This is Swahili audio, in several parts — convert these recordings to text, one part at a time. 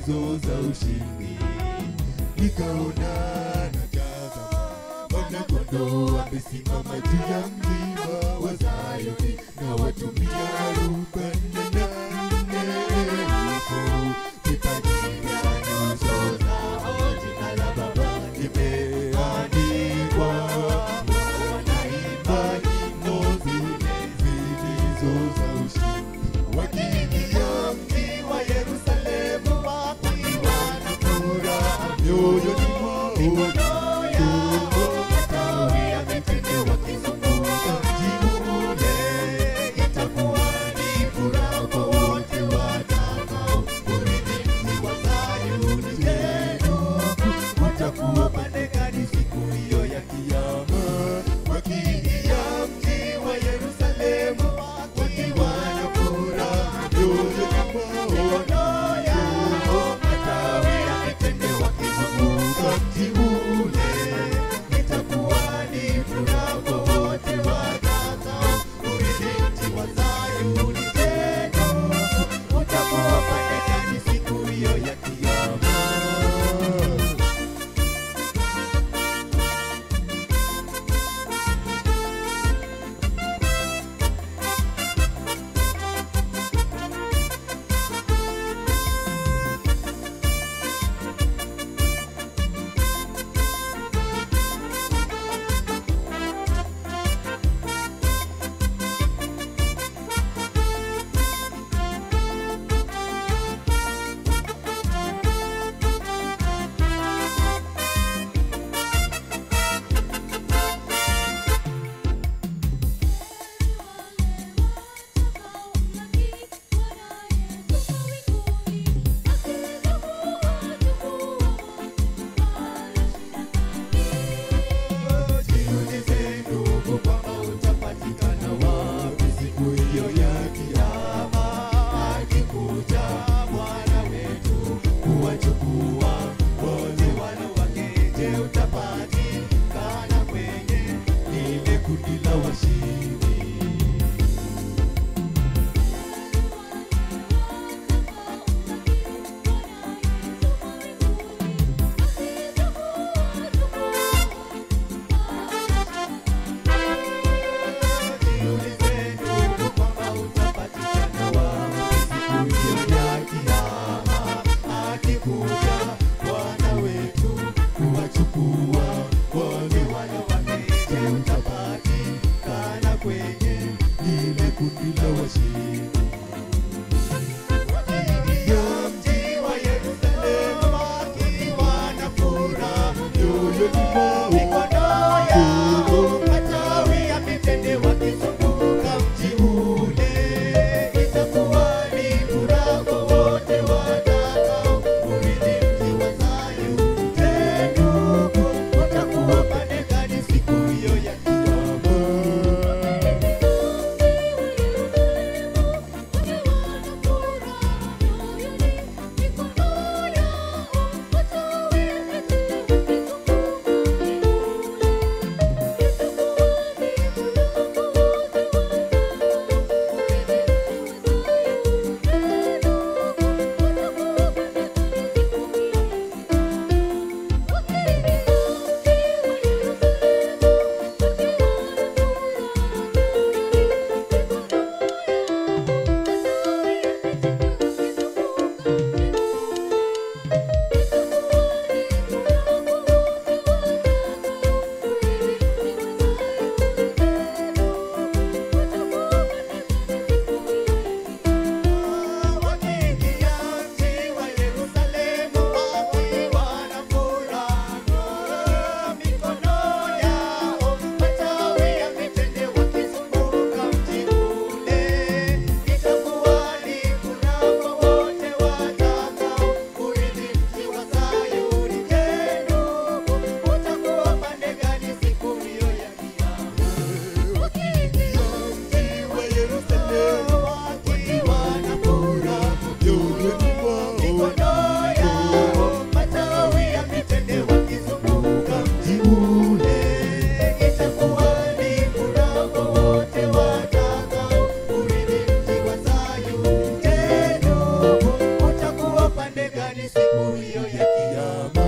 zilizo za ushindi. Nikaona na tazama, Mwana-Kondoo amesimama juu ya mlima wa Zayuni, na watu 44,000. Vipaji vya nyuso zao, jina la Baba limeandikwa. Wanaimba nyimbo zile zilizo za ushindi, wakiingia mji wa Yerusalemu wakiwa na furaha mioyoni mwao. Mikono yao matawi ya mitende wakizunguka mji ule. Itakuwa ni furaha kwa wote watakao kurithi mji wa Sayuni. Je, ndugu, utakuwa pande gani siku hiyo ya kiyama? Wakiingia mji wa Yerusalemu wakiwa na furaha mioyoni mwao. Mikono yao matawi ya mitende wakizunguka mji ule. mabegani siku hiyo ya kiyama.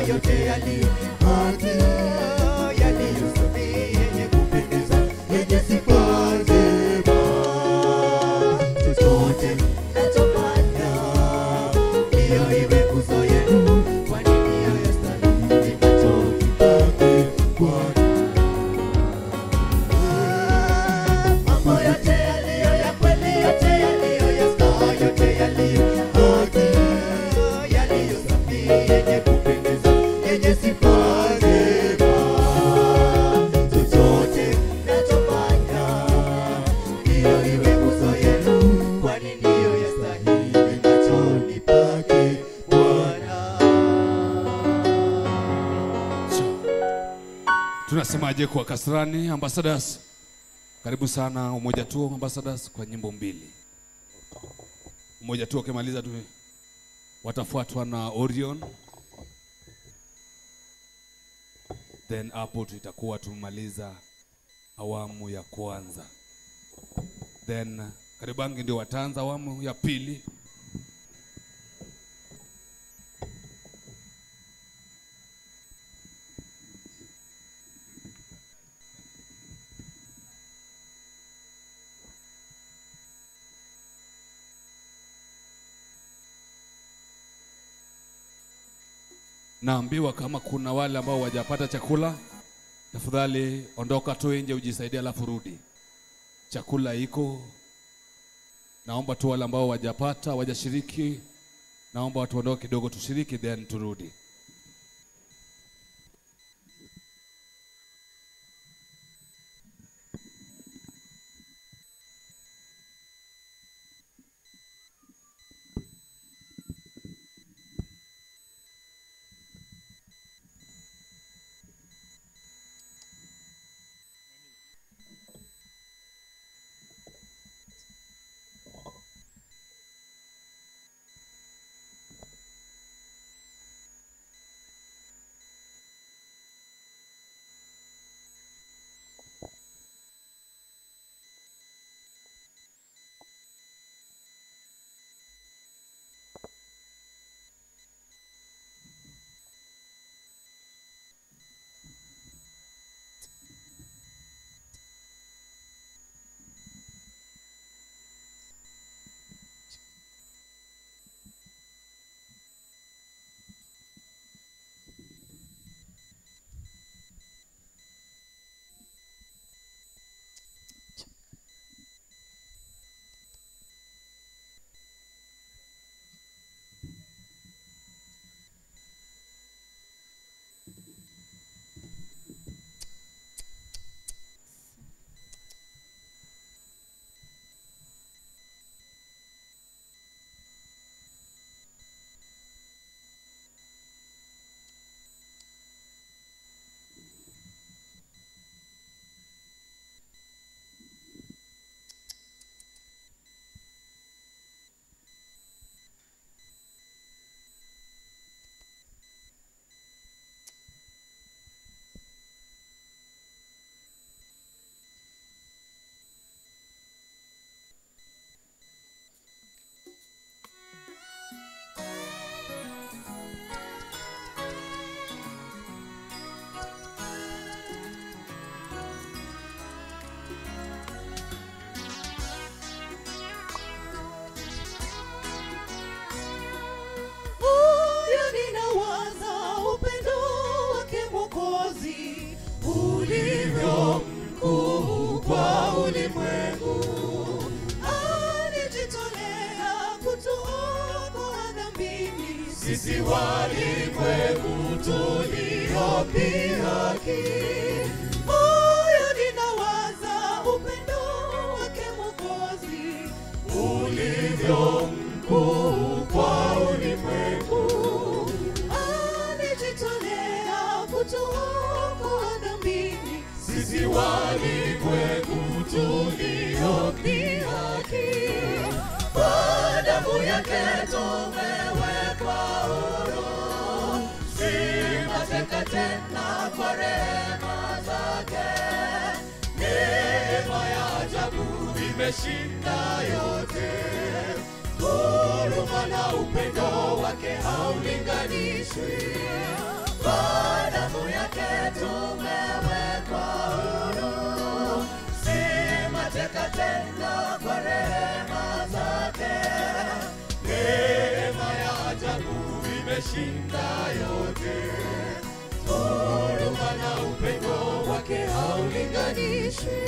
Yote yaliyo haki, yaliyo safi, yenye kupendeza, yenye sifa njema. Chochote mnachofanya, ndiyo iwe nguzo yenu, kwani ndiyo yastahili machoni pake Bwana. Mambo yote yaliyo ya kweli, yote yaliyo ya staha, yote yaliyo haki, yaliyo safi, yenye kupendeza, yenye sifa njema. Chochote mnachofanya, ndiyo iwe nguzo yenu, kwani ndiyo yastahili machoni pake Bwana. Tunasemaje kwa Kasarani Ambassadors? Karibu sana Umoja Tu Ambassadors kwa nyimbo mbili. Umoja Tu wakimaliza tu watafuatwa na Orion. Then hapo tutakuwa tumemaliza awamu ya kwanza. Then Karibangi ndio wataanza awamu ya pili. Naambiwa kama kuna wale ambao hawajapata chakula, tafadhali ondoka tu nje ujisaidie alafu rudi. Chakula iko. Naomba tu wale ambao hawajapata, hawajashiriki, naomba watu ondoke kidogo tushiriki then turudi. Sisi walimwengu tuliopihaki, moyo ninawaza upendo wake Mwokozi ulivyo mkuu kwa ulimwengu. Alijitolea kutuokoa dhambini, sisi walimwengu tuliopihaki. Kwa damu yake tumewekwa huru, si mateka tena kwa rehema zake. Neema ya ajabu imeshinda yote, huruma na upendo wake haulinganishwi. imeshinda yote. Huruma na upendo wake haulinganishwi.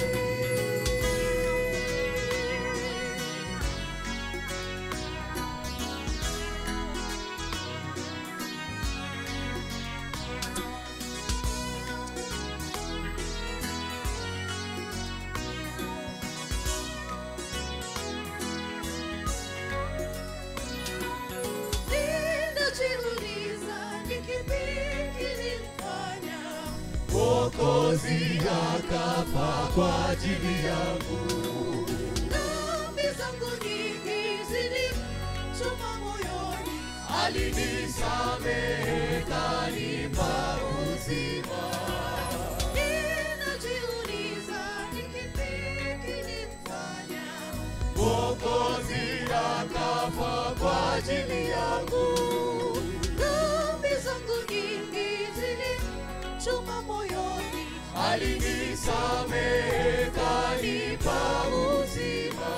Mwokozi akafa kwa ajili yangu. Dhambi zangu nyingi zilimchoma moyoni, alinisamehe kanipa uzima. Ninajiuliza ni kipi kilimfanya Mwokozi akafa kwa ajili yangu. Dhambi zangu nyingi zilimchoma moyoni, alinisamehe kanipa uzima.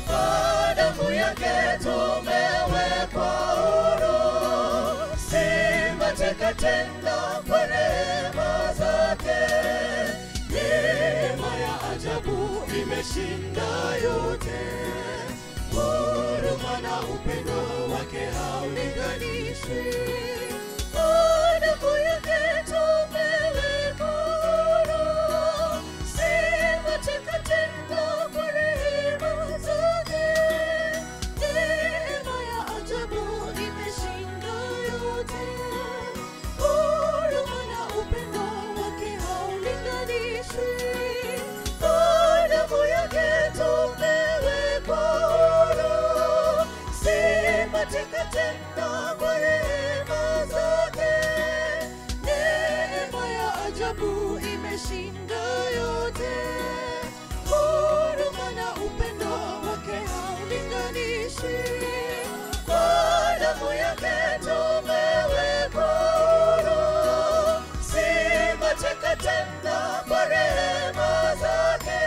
Kwa damu yake tumewekwa huru, si mateka tena kwa rehema zake. Neema ya ajabu imeshinda yote, huruma na upendo wake haulinganishwi. Kwa damu yake tumewekwa huru, si mateka tena kwa rehema zake. Neema ya ajabu imeshinda yote, huruma na upendo wake haulinganishwi. Kwa damu yake tumewekwa huru, si mateka tena kwa rehema zake. Neema ya ajabu imeshinda yote, huruma na upendo wake haulinganishwi. Kwa damu yake tumewekwa huru, si mateka tena kwa rehema zake.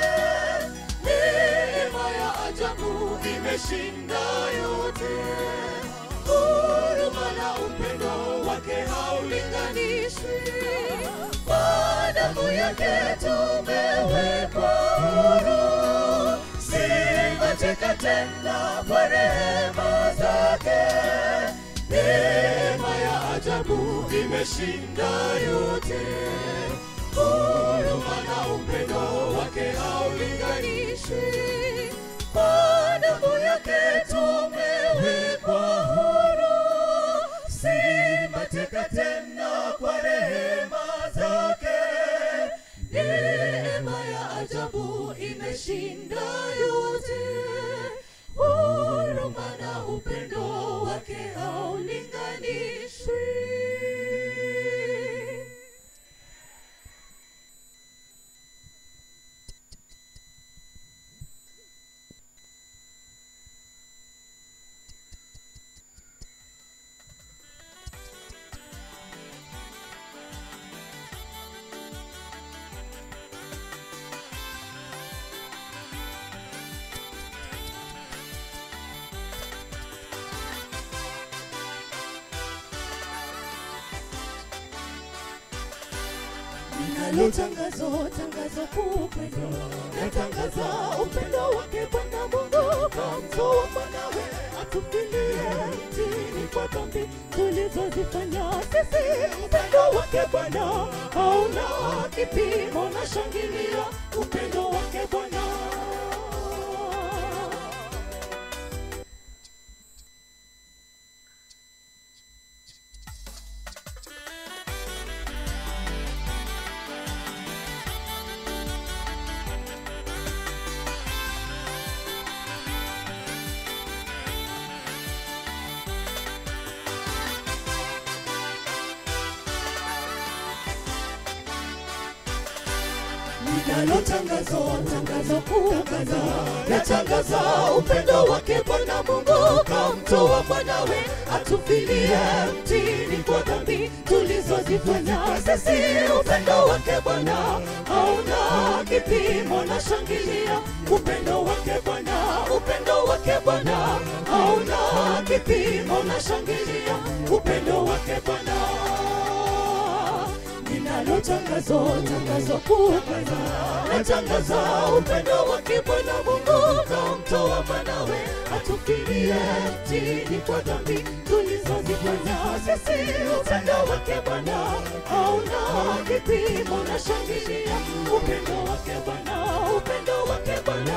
Neema ya ajabu imeshinda yote, huruma na upendo wake haulinganishwi. Kwa damu yake tumewekwa huru, si mateka tena kwa rehema zake. Neema ya ajabu imeshinda yote, huruma na upendo wake haulinganishwi. Kwa damu yake tumewekwa huru, si mateka tena kwa rehema zake. Neema ya ajabu imeshinda yote, huruma na upendo wake haulinganishwi. Ninalo tangazo, tangazo kuu upendo, natangaza upendo wake Bwana Mungu kamtoa mwanawe atufilie mtini kwa dhambi tulizozifanya sisi. Upendo wake Bwana hauna kipimo, nashangilia upendo wake Bwana. Ninalo tangazo, tangazo kutangaza, natangaza upendo wake Bwana Mungu kamtoa mwanawe atufilie mtini kwa dhambi tulizozifanya sisi. Upendo wake Bwana hauna kipimo, na shangilia upendo wake Bwana, upendo wake Bwana hauna kipimo, na shangilia upendo wake Bwana. Ninalo tangazo, tangazo kutangaza, natangaza upendo wake Bwana Mungu kamtoa mwanawe atufilie mtini kwa dhambi tulizozifanya sisi. Upendo wake Bwana hauna kipimo, na shangilia upendo wake Bwana, upendo wake Bwana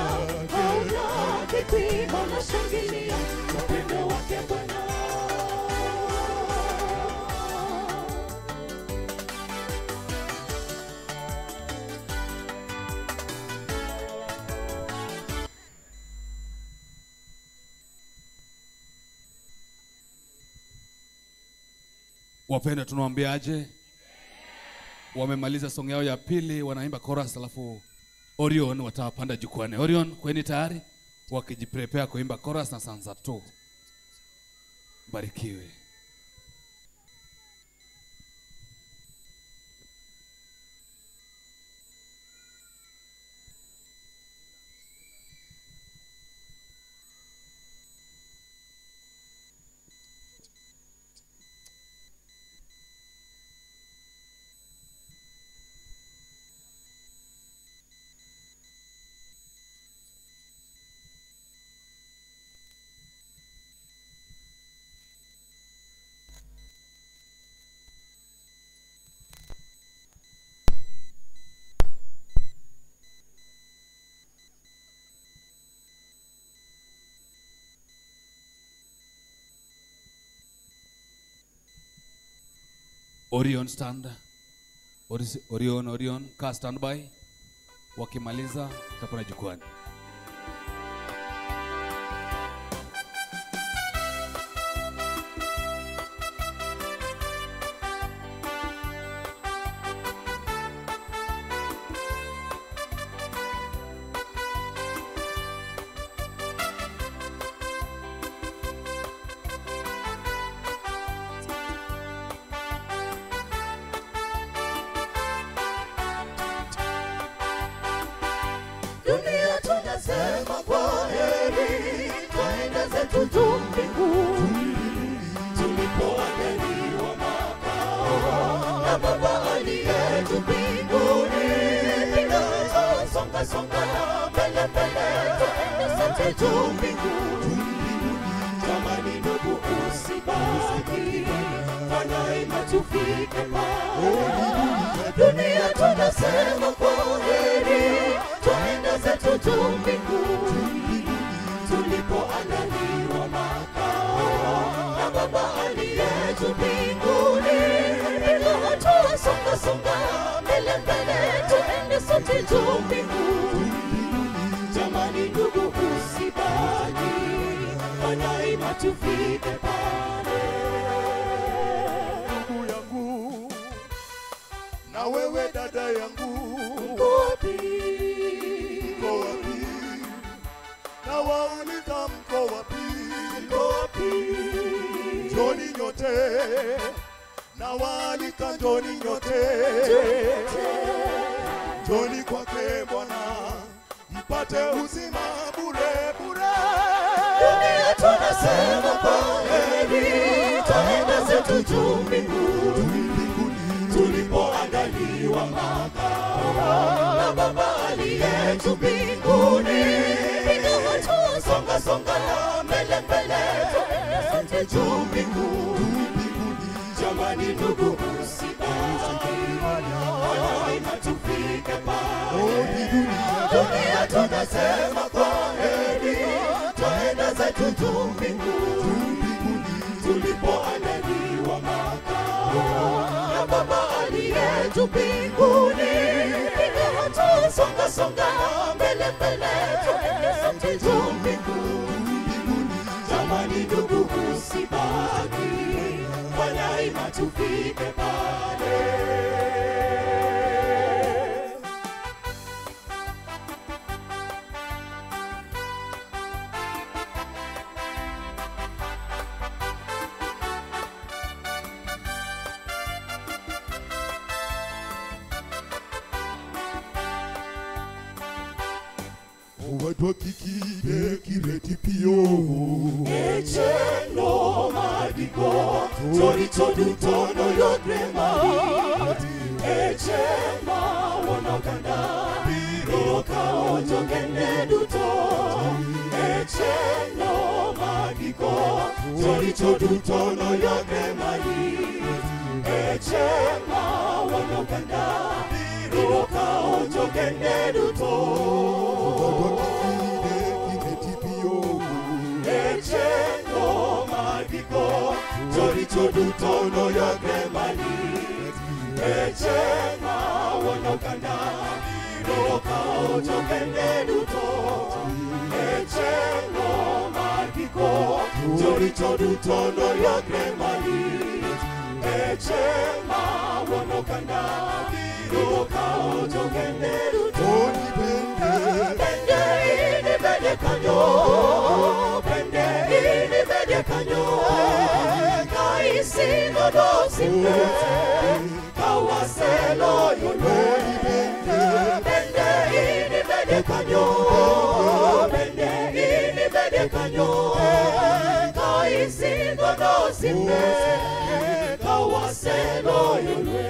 hauna kipimo, na shangilia upendo wake Bwana. Wapendwa, tunawaambiaje? Wamemaliza song yao ya pili, wanaimba chorus, alafu Orion watapanda jukwani. Orion, kweni tayari? Wakijiprepare kuimba chorus na sanza tu. Barikiwe. Orion stand. Orion, Orion, car stand by. Wakimaliza tutapanda jukwani. Dunia tunasema kwa heri, twaenda zetu juu mbinguni, tulipoandaliwa makao na Baba aliye juu mbinguni. Piga hatua, songa songa, mbele mbele, twaenda sote juu mbinguni. Jamani ndugu, usibaki, fanya hima tufike pale. Dunia tunasema kwa heri, twaenda zetu juu mbinguni, tulipoandaliwa makao na Baba aliye juu mbinguni. Piga hatua, songa songa, mbele mbele, tuende sote juu mbinguni. Jamani ndugu, usibaki, fanya hima tufike pale. Ndugu yangu na wewe dada yangu, Uko wapi? mko wapi? Na wauliza mko wapi? Uko wapi? Njoni nyote, na waalika njoni nyote, njoni kwake Bwana mpate uzima bure bure. Dunia tunasema kwa heri, twaenda zetu juu mbinguni, tulipoandaliwa makao na Baba aliye juu mbinguni. Piga hatua, songa songa, mbele mbele, twaenda sote juu mbinguni. Jamani ndugu, usibaki, fanya hima tufike pale. Dunia tunasema kwa heri, twaenda zetu juu mbinguni, tulipoandaliwa makao na Baba aliye juu mbinguni. Piga hatua, songa songa, mbele mbele, twaenda sote juu mbinguni. Jamani ndugu, usibaki, fanya hima tufike pale. Owadwa kikide kireti piyo. Echeno magiko toricho duto noyudre malit. Echema wonoganda biro kawo jogene duto. Echeno magiko toricho duto noyudre malit. Echema wonoganda biro kawo jogene duto. Echeno magiko toricho duto noyudre malit. Echema wonoganda biro kawo jogene duto. Echeno magiko toricho duto noyudre malit. Echema wonoganda biro kawo jogene duto. Bende ini bede kanyo, bende ini bede kanyo. Kaisigo dosimbe, kawaselo yolwe. Bende ini bede kanyo, bende ini bede kanyo. Kaisigo dosimbe, kawaselo yolwe.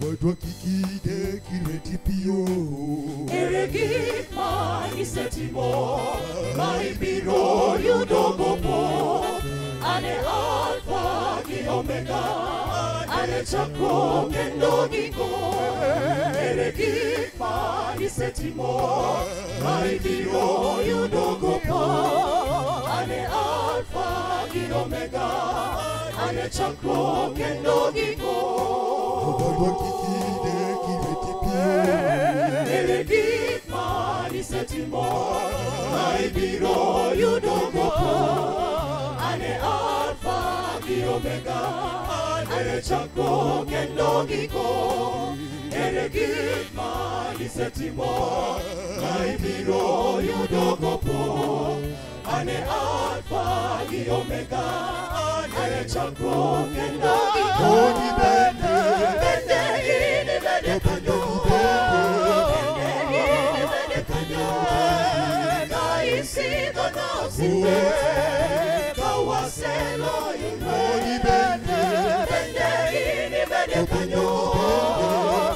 Owadwa kikide kireti piyo. Ere gik ma isetimo ma ibiro yudogo pok. Ane Alfa gi Omega, ane chakruok kendo giko. Ere gik ma isetimo ma ibiro yudogo pok. Ane Alfa gi Omega, ane chakruok kendo giko. Owadwa kikide kireti piyo. Ere gik ma isetimo ma ibiro yudogo pok. Ane Alfa gi Omega, ane chakruok kendo giko. Ere gik ma isetimo ma ibiro yudogo pok. Ane Alfa gi Omega, ane chakruok kendo giko. Bende ini bede kanyo, bende ini bede kanyo. Kaisigo nosimbe, kawaselo yolwe. Bende ini bede kanyo,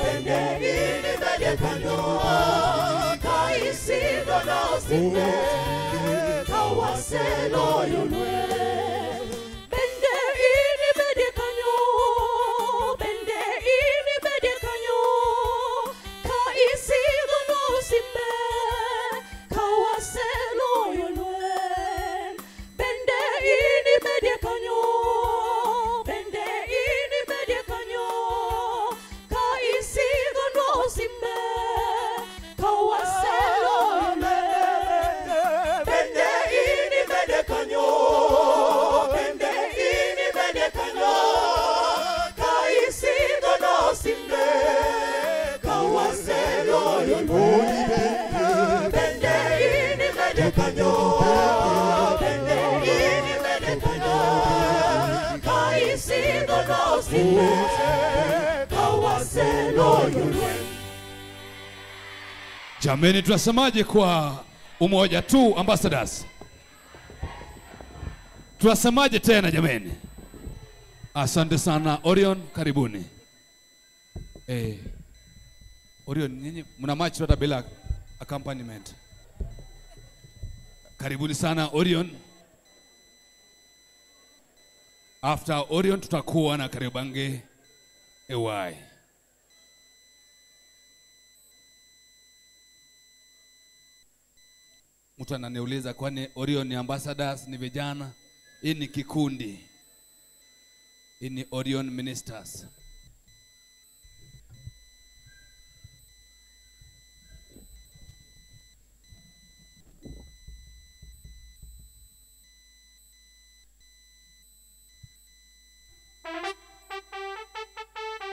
bende ini bede kanyo. Kaisigo nosimbe, kawaselo yolwe. Bende ini bede kanyo, bende ini bede kanyo. Kaisigo nosimbe, kawaselo yolwe. Bende ini bede kanyo, bende ini bede kanyo. Kaisigo nosimbe, kawaselo yolwe. Bende ini bede kanyo, bende ini bede kanyo. Kaisigo nosimbe, kawaselo yolwe. Bende ini bede kanyo, bende ini bede kanyo. Kaisigo nosimbe, kawaselo yolwe. Jameni, tunasemaje kwa umoja tu ambassadors? Tunasemaje tena jameni? Asante sana Orion, karibuni. Orion, nyinyi mna match hata bila accompaniment. Karibuni sana Orion. After Orion tutakuwa na Kariobangi AY. Mtu ananiuliza kwani Orion ni ambassadors, ni vijana? Hii ni kikundi. Hii ni Orion Ministers. Thank you.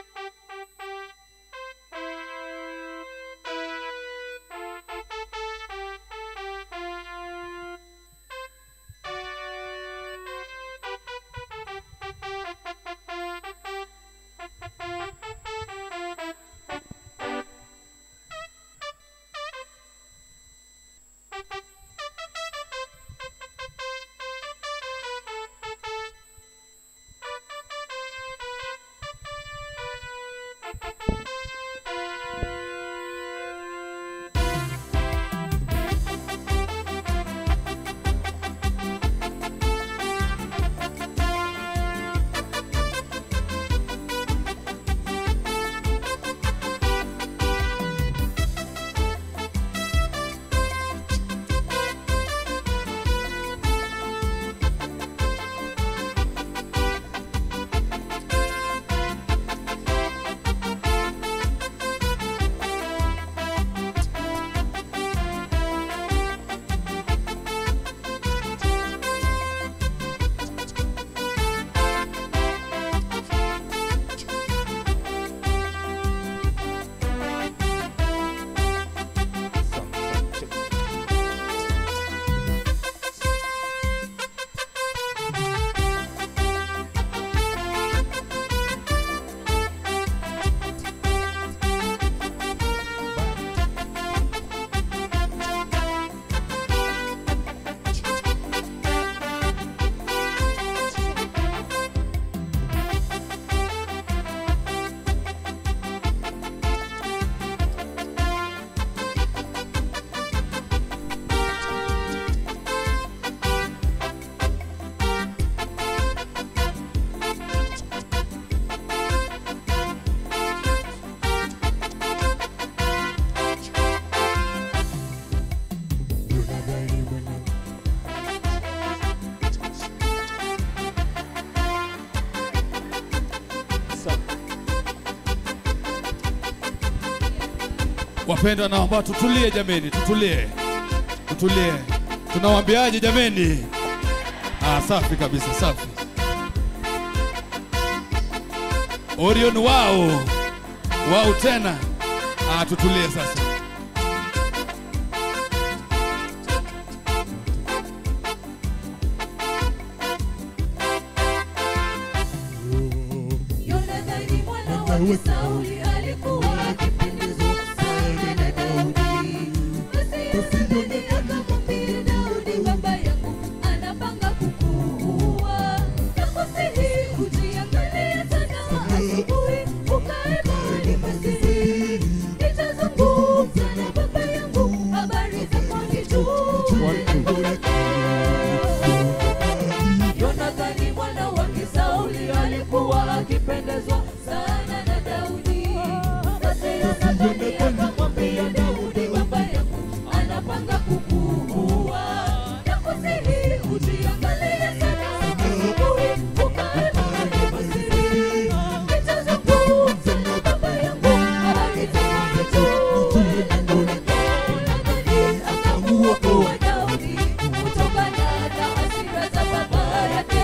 Wapendwa, naomba tutulie jameni, tutulie. Tutulie. Tunawaambiaje jameni? Ah, safi kabisa, safi. Orion wao. Wao tena. Ah, tutulie sasa. Yonathani mwana wa Sauli alikuwa akipendezwa sana na Daudi. Basi Yonathani akamwambia Daudi, baba yangu anapanga kukuua. Nakusihi ujiangalie sana asubuhi, ukae mahali pa siri. Nitazungumza na baba yangu habari zako nijue. Yonathani mwana wa Sauli alikuwa akipendezwa sana na Daudi. Basi Yonathani akamwambia Daudi, baba yangu anapanga kukuua. Nakusihi ujiangalie sana asubuhi, ukae mahali pa siri. Nitazungumza na baba yangu habari zako nijue. Yonathani akamuokoa Daudi kutokana na hasira za baba yake.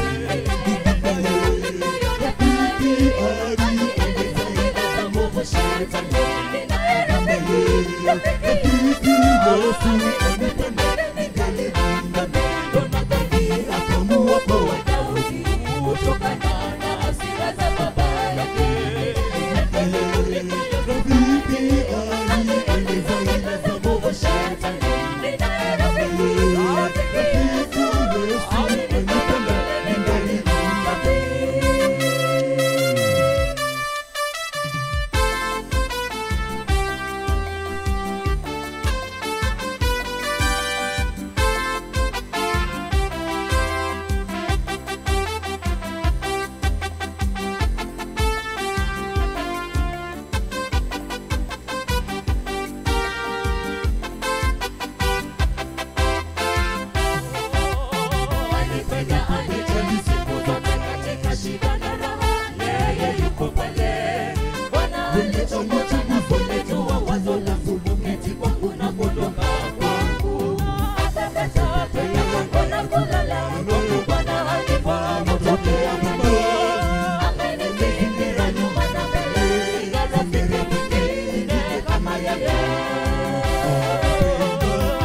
Anipenda, anijali siku zote katika shida na raha, yeye yuko pale. Bwana alichunguza na kulijua wazo langu, kuketi kwangu na kuondoka kwangu. Akakataa kwenda kwangu na kulala kwangu, Bwana alifahamu tokea mbali. Amenizingira nyuma na mbele, sina rafiki mwingine kama yeye.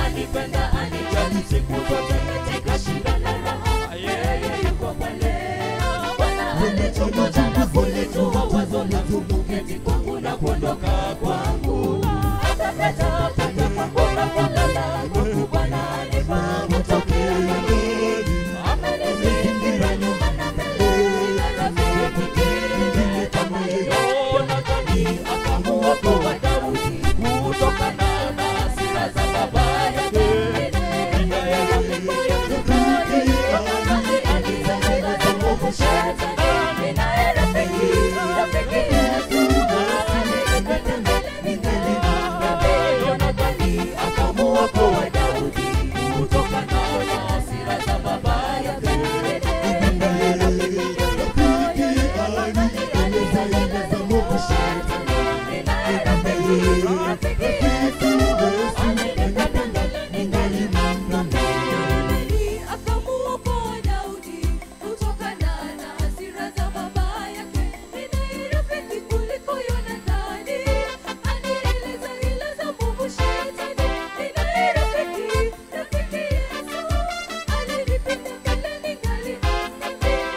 Anipenda, anijali siku zote katika shida na raha, yeye yuko pale. Bwana alichunguza na kulijua wazo langu, kuketi kwangu na kuondoka kwangu. Akakataa kwenda kwangu na kulala kwangu, Bwana alifahamu tokea mbali. Amenizingira nyuma na mbele, sina rafiki mwingine kama yeye. Yonathani akamuokoa Daudi kutokana na hasira za baba yake. Akamuokoa Daudi kutokana na hasira za baba yake. Ninaye rafiki kuliko Yonathani, anieleza hila za mwovu Shetani. Ninaye rafiki, rafiki Yesu, alinipenda kabla ningali mdhambi.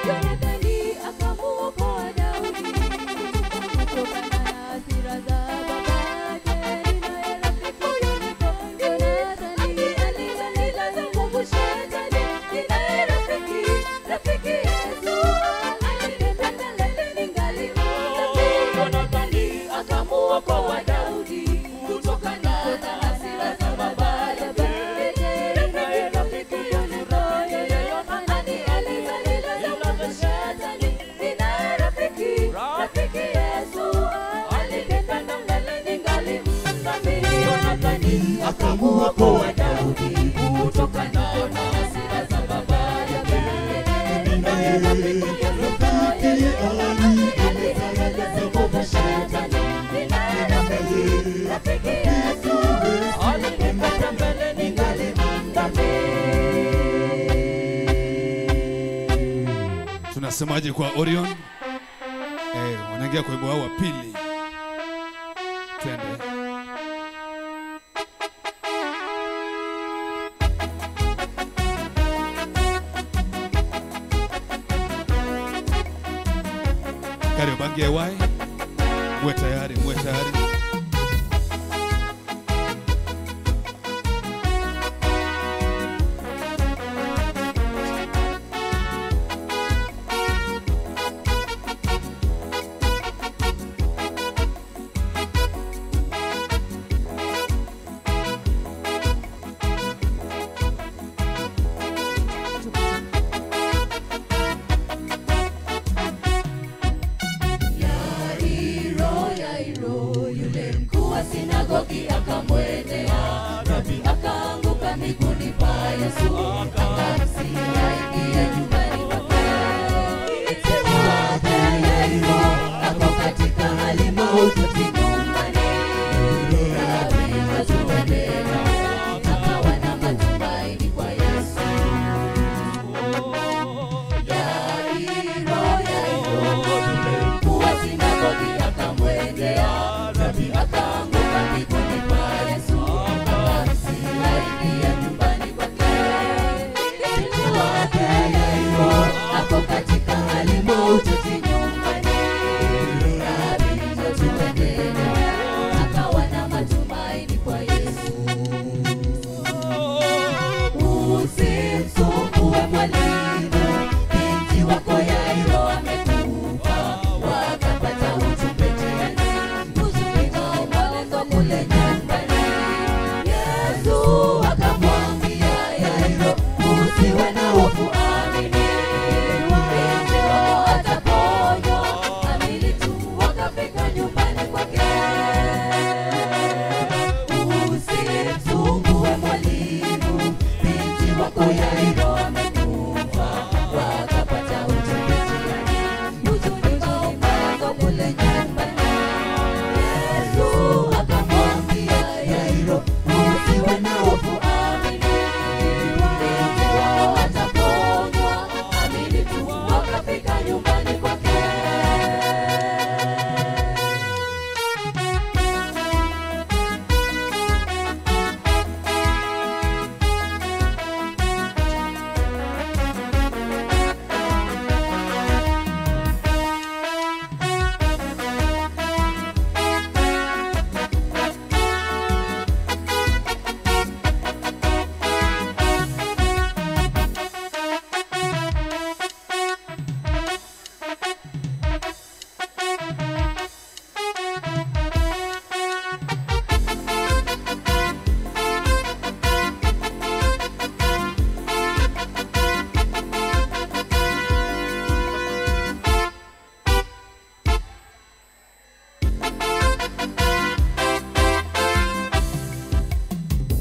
Yonathani akamuokoa Daudi kutokana na hasira za baba yake. Ninaye rafiki kuliko Yonathani, anieleza hila za mwovu Shetani. Ninaye rafiki, rafiki Yesu, alinipenda kabla ningali mdhambi. Yonathani akamuokoa Daudi kutokana na hasira za baba yake. Ninaye rafiki anieleza hila za mwovu Shetani. Ninaye rafiki, rafiki Yesu, alinipenda mbele ningali mdhambi. Yonathani akamuokoa Daudi kutokana na hasira za baba yake. Ninaye rafiki Yonathani, anieleza hila za mwovu Shetani. Ninaye rafiki, rafiki Rafiki Yesu alinipata mbele ningali mdhambi. Tunasemaje kwa Orion? Wanaingia kwa wimbo wao wa pili. Twende. Kariobangi AY, mwe tayari, mwe tayari. Sinagogi akamwendea Rabi, akaanguka miguuni pa Yesu, akamsihi aingie nyumbani kwake. Binti wake Yairo ako katika hali mahututi nyumbani. Rabi akatuendea, akawa na matumaini kwa Yesu. Yairo, Yairo, mkuu wa sinagogi akamwendea Rabi, akaanguka miguuni pa Yesu, akamsihi aingie nyumbani kwake. Binti wake Yairo ako katika hali mahututi nyumbani. Rabi akatuendea, akawa na matumaini kwa Yesu. Usimsumbue mwalimu, binti wako Yairo amekufa. Wakapata ujumbe njiani, huzuni na maombolezo kule nyumbani. Yesu akamwambia Yairo, usiwe na hofu, amini, binti wako ataponywa. Amini tu. Wakafika nyumbani kwake. Usimsumbue mwalimu, binti wako Yairo amekufa. Wakapata ujumbe njiani, huzuni maombolezo kule nyumbani. Yesu akamwambia Yairo, usiwe na hofu, amini, binti wako ataponywa. Amini tu. Wakafika nyumbani kwake.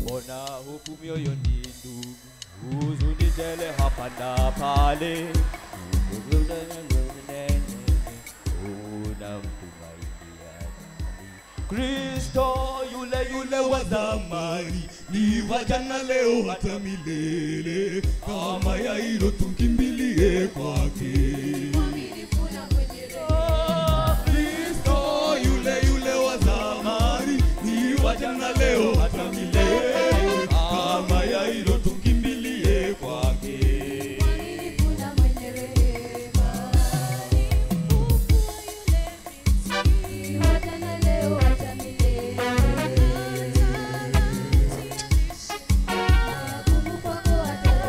Mbona hofu mioyoni ndugu, huzuni tele hapa na pale, unamtumainia nani? Kristo yule yule wa zamani, ni wa jana leo hata milele. Kama Yairo tumkimbilie kwake. Mwaminifu na mwenye rehema. Kristo yule yule wa zamani, ni wa jana leo hata milele. Kama Yairo tumkimbilie kwake. Mwaminifu na mwenye rehema. Ni wa jana leo hata milele. Magumu kwako atarahisisha.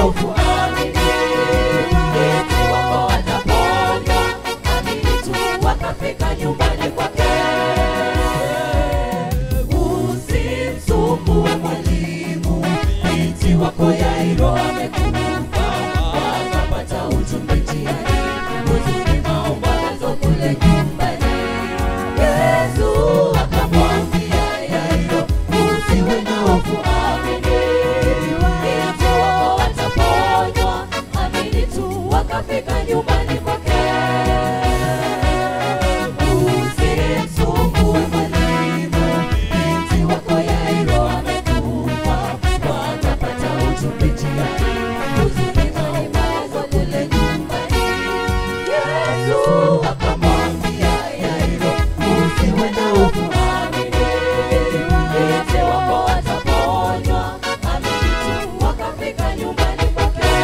hofu, amini, binti wako ataponywa. Amini tu, wakafika nyumbani kwake. Usimsumbue mwalimu, binti wako Yairo amekufa. Wakapata ujumbe njiani, huzuni maombolezo kule nyumbani. Yesu akamwambia Yairo, usiwe na hofu, amini, binti wako ataponywa. Amini tu, wakafika nyumbani kwake. Usimsumbue mwalimu, binti wako Yairo amekufa. Wakapata ujumbe njiani, huzuni maombolezo kule nyumbani. Yesu akamwambia Yairo, usiwe na hofu, amini, binti wako ataponywa. Amini tu, wakafika nyumbani kwake.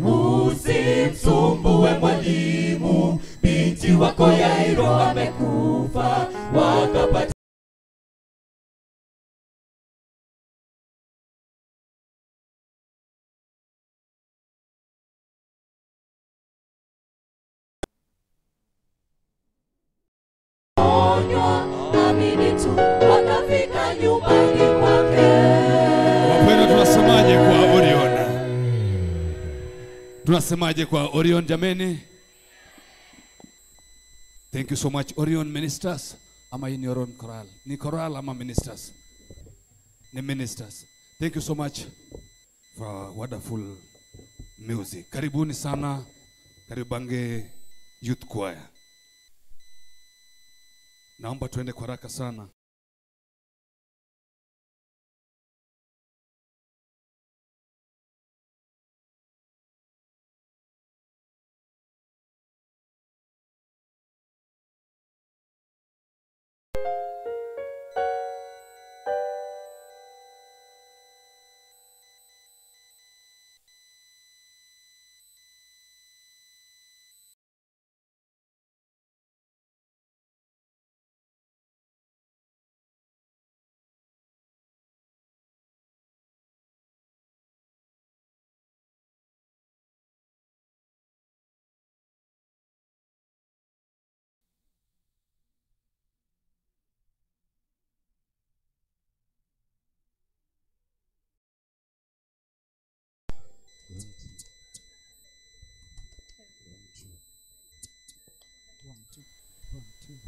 Usimsumbue mwalimu, binti wako Yairo amekufa. Wakapata ponywa. Amini tu, wakafika nyumbani kwake. Wapendwa, tunasemaje kwa Orion? Tunasemaje kwa Orion jameni? Thank you so much Orion ministers. Ama hii ni Orion choral? Ni choral ama ministers? Ni ministers. Thank you so much for wonderful music. Karibuni sana Kariobangi Youth Choir. Naomba tuende kwa haraka sana.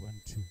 One, two.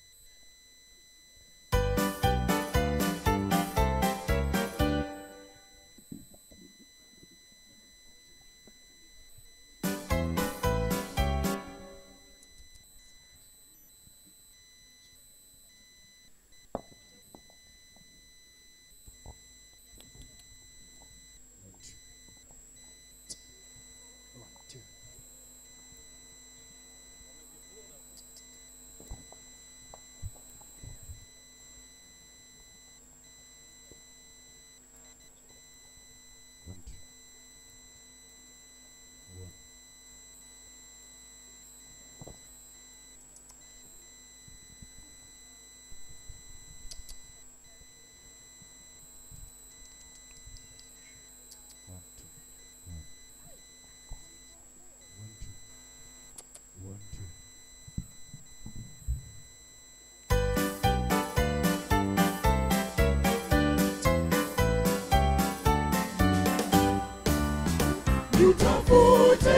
Nitafute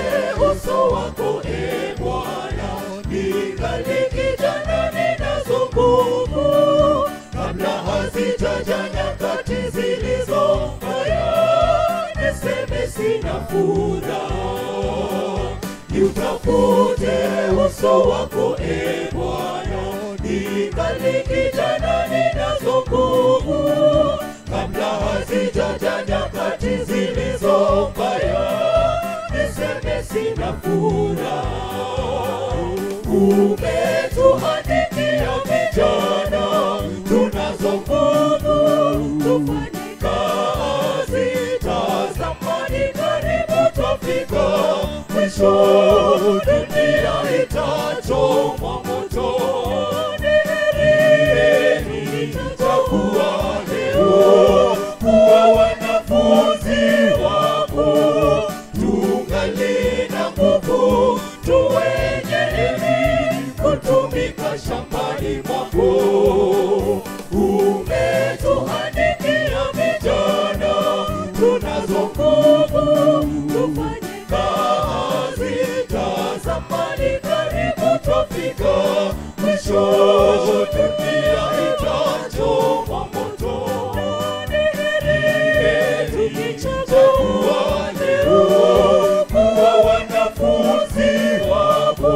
uso wako e Bwana, ningali kijana ninazo nguvu, kabla hazijaja nyakati zilizo mbaya, niseme sina furaha. Nitafute uso wako e Bwana, ningali kijana ninazo nguvu, kabla hazijaja nyakati zilizo mbaya, niseme sina furaha. Umetuandikia vijana, tunazo nguvu, tufanye kazi. Tazamani karibu twafika mwisho, dunia itachomwa moto. Ni heri nitakuwa leo kuwa wanafunzi nguvu, tufanye kazi. Tazamani karibu twafika mwisho, dunia itachomwa moto. Ni heri tukichagua leo kuwa wanafunzi wako,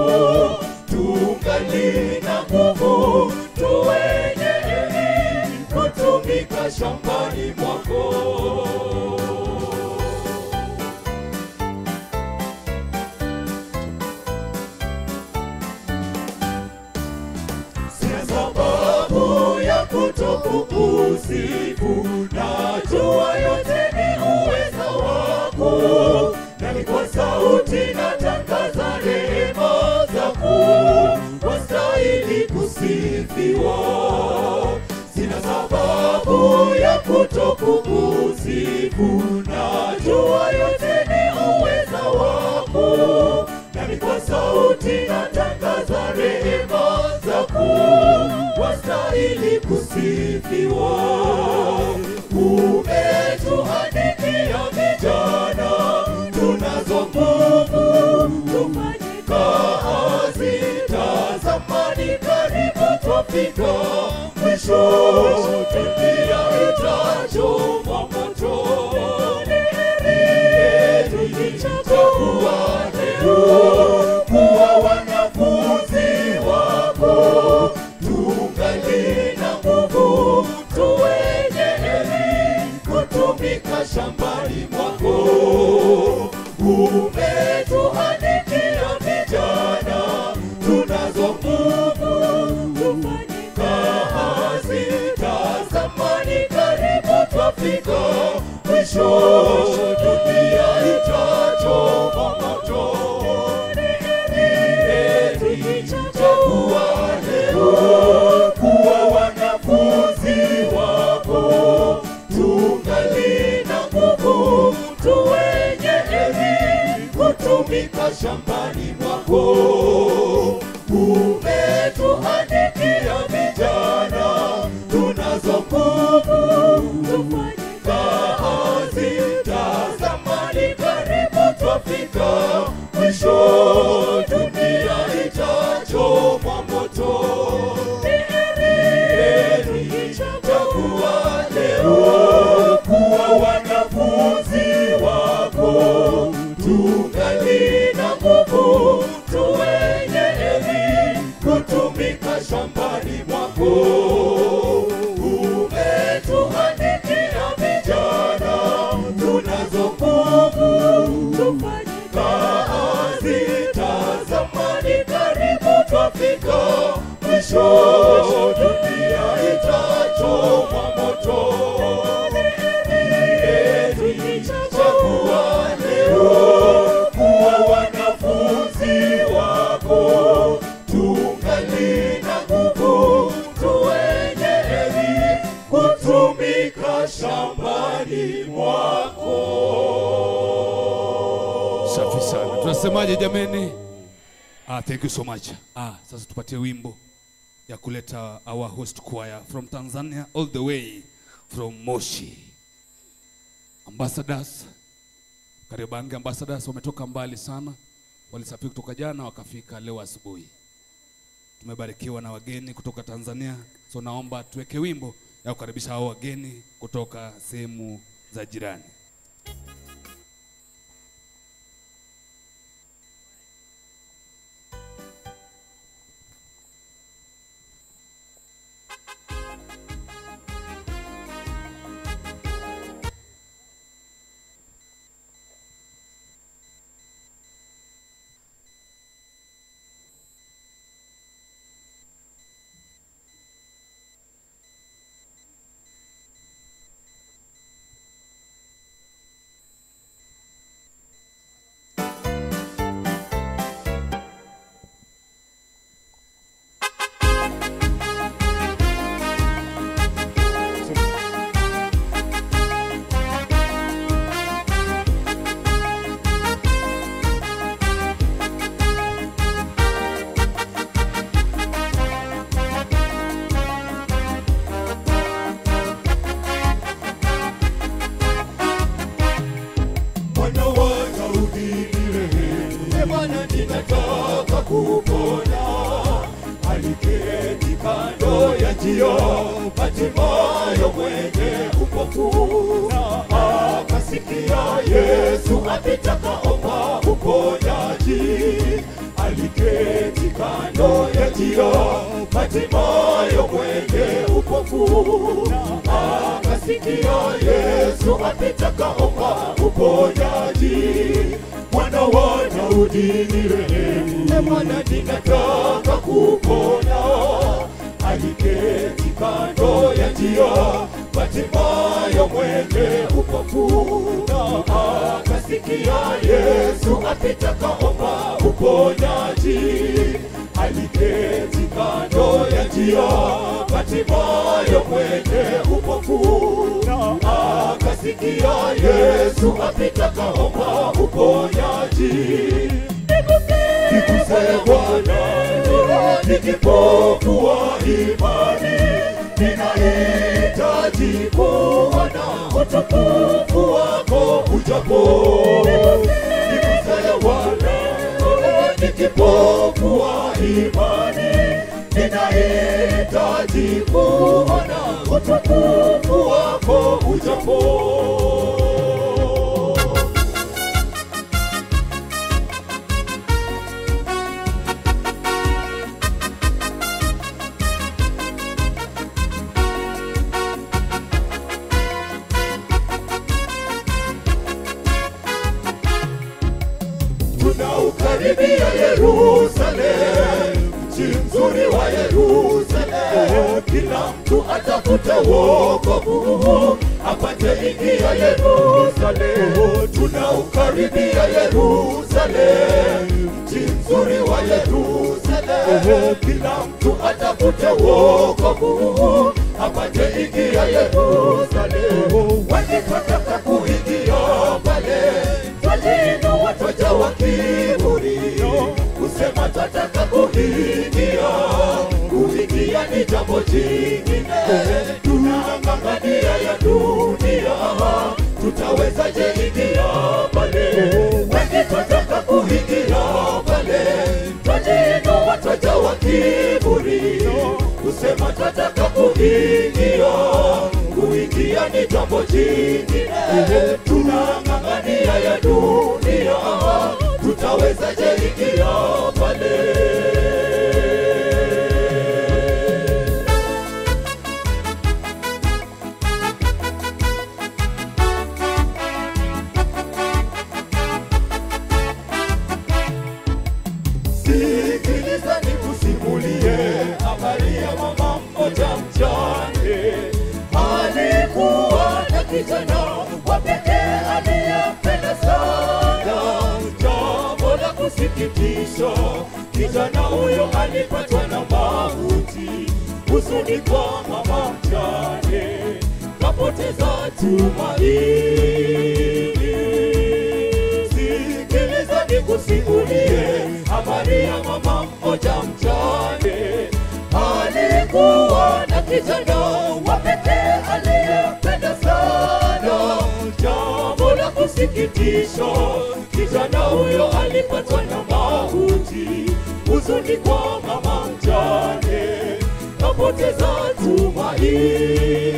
tungali na nguvu, tuwenye heri kutumika shambani mwako. Sina sababu ya kutokukusifu, najua yote ni uweza wako, nami kwa sauti natangaza rehema zako, wastahili kusifiwa. Sina sababu ya kutokukusifu, najua yote ni uweza wako, nami kwa sauti natangaza rehema zako, wastahili kusifiwa. Umetuandikia vijana, tunazo nguvu, tufanye kazi. Tazamani karibu twafika mwisho, dunia itachomwa moto. Ni heri tukichagua leo kuwa wanafunzi wako, tungali na nguvu, tuwenye heri kutumika shambani mwako. Umetuandikia vijana, tunazo nguvu, tufanye kazi. Tazamani karibu twafika mwisho, dunia itachomwa moto. Ni heri tukichagua leo kuwa wanafunzi wako, tungali na nguvu, tuwenye heri kutumika shambani mwako. Umetuandikia vijana, tunazo nguvu, tufanye kazi. Tazamani karibu twafika mwisho, dunia itachomwa moto. Ni heri tukichagua leo kuwa wanafunzi wako, tungali na nguvu, tuwenye heri kutumika shambani mwako. Umetuandikia vijana, tunazo nguvu, tufanye kazi. Tazamani karibu twafika mwisho, dunia itachomwa moto. Ni heri tukichagua leo kuwa wanafunzi wako, tungali na nguvu, tuwenye heri kutumika shambani mwako. Safi sana. Tunasemaje jameni? Thank you so much. Sasa tupatie wimbo ya kuleta our host choir from Tanzania all the way from Moshi. Ambassadors, Kariobangi ambassadors wametoka mbali sana. Walisafiri kutoka jana wakafika leo asubuhi. Tumebarikiwa na wageni kutoka Tanzania. So naomba tuweke wimbo ya kukaribisha hao wageni kutoka sehemu za jirani. nirehemu, Bwana ninataka kupona. Aliketi kando ya njia Bartimayo mwenye upofu, na akasikia Yesu apita kaomba uponyaji. Aliketi kando ya njia Bartimayo mwenye upofu, na akasikia Yesu apita kaomba uponyaji. Mwana wa Daudi nirehemu, Bwana ninataka kupona. Aliketi kando ya njia Bartimayo mwenye upofu, na akasikia Yesu apita kaomba uponyaji. Aliketi kando ya njia Bartimayo mwenye upofu, na akasikia Yesu apita kaomba uponyaji. Niguse Bwana, ni kipofu wa imani, ninahitaji kuona utukufu wako ujapo. Niguse Bwana, ni kipofu wa imani, ninahitaji kuona utukufu wako ujapo. Tunaukaribia Yerusalemu, mji mzuri wa Yerusalemu. Kila mtu atafute wokovu apate ingia Yerusalemu. Tunaukaribia Yerusalemu, mji mzuri wa Yerusalemu. Kila mtu atafute wokovu apate ingia Yerusalemu. Wengi twataka kuingia pale, twajiinua twajawa kiburi, kusema twataka kuingia. Kuingia ni jambo jingine, tunang'ang'ania ya dunia, tutawezaje ingia pale? Wengi twataka kuingia pale, twajiinua twajawa kiburi, kusema twataka kuingia. Kuingia ni jambo jingine, tunang'ang'ania ya dunia, tutawezaje ingia pale? Sikiliza nikusimulie habari ya mama mmoja mjane. Alikuwa na kijana wa pekee aliyempenda sana. Jambo la kusikitisha, kijana huyo alipatwa na mauti. Huzuni kwa mama mjane, kapoteza tumaini. Sikiliza nikusimulie habari ya mama mmoja mjane. Alikuwa na kijana wa pekee aliyempenda sana. Jambo la kusikitisha, kijana huyo alipatwa na mauti. Huzuni kwa mama mjane, kapoteza tumaini.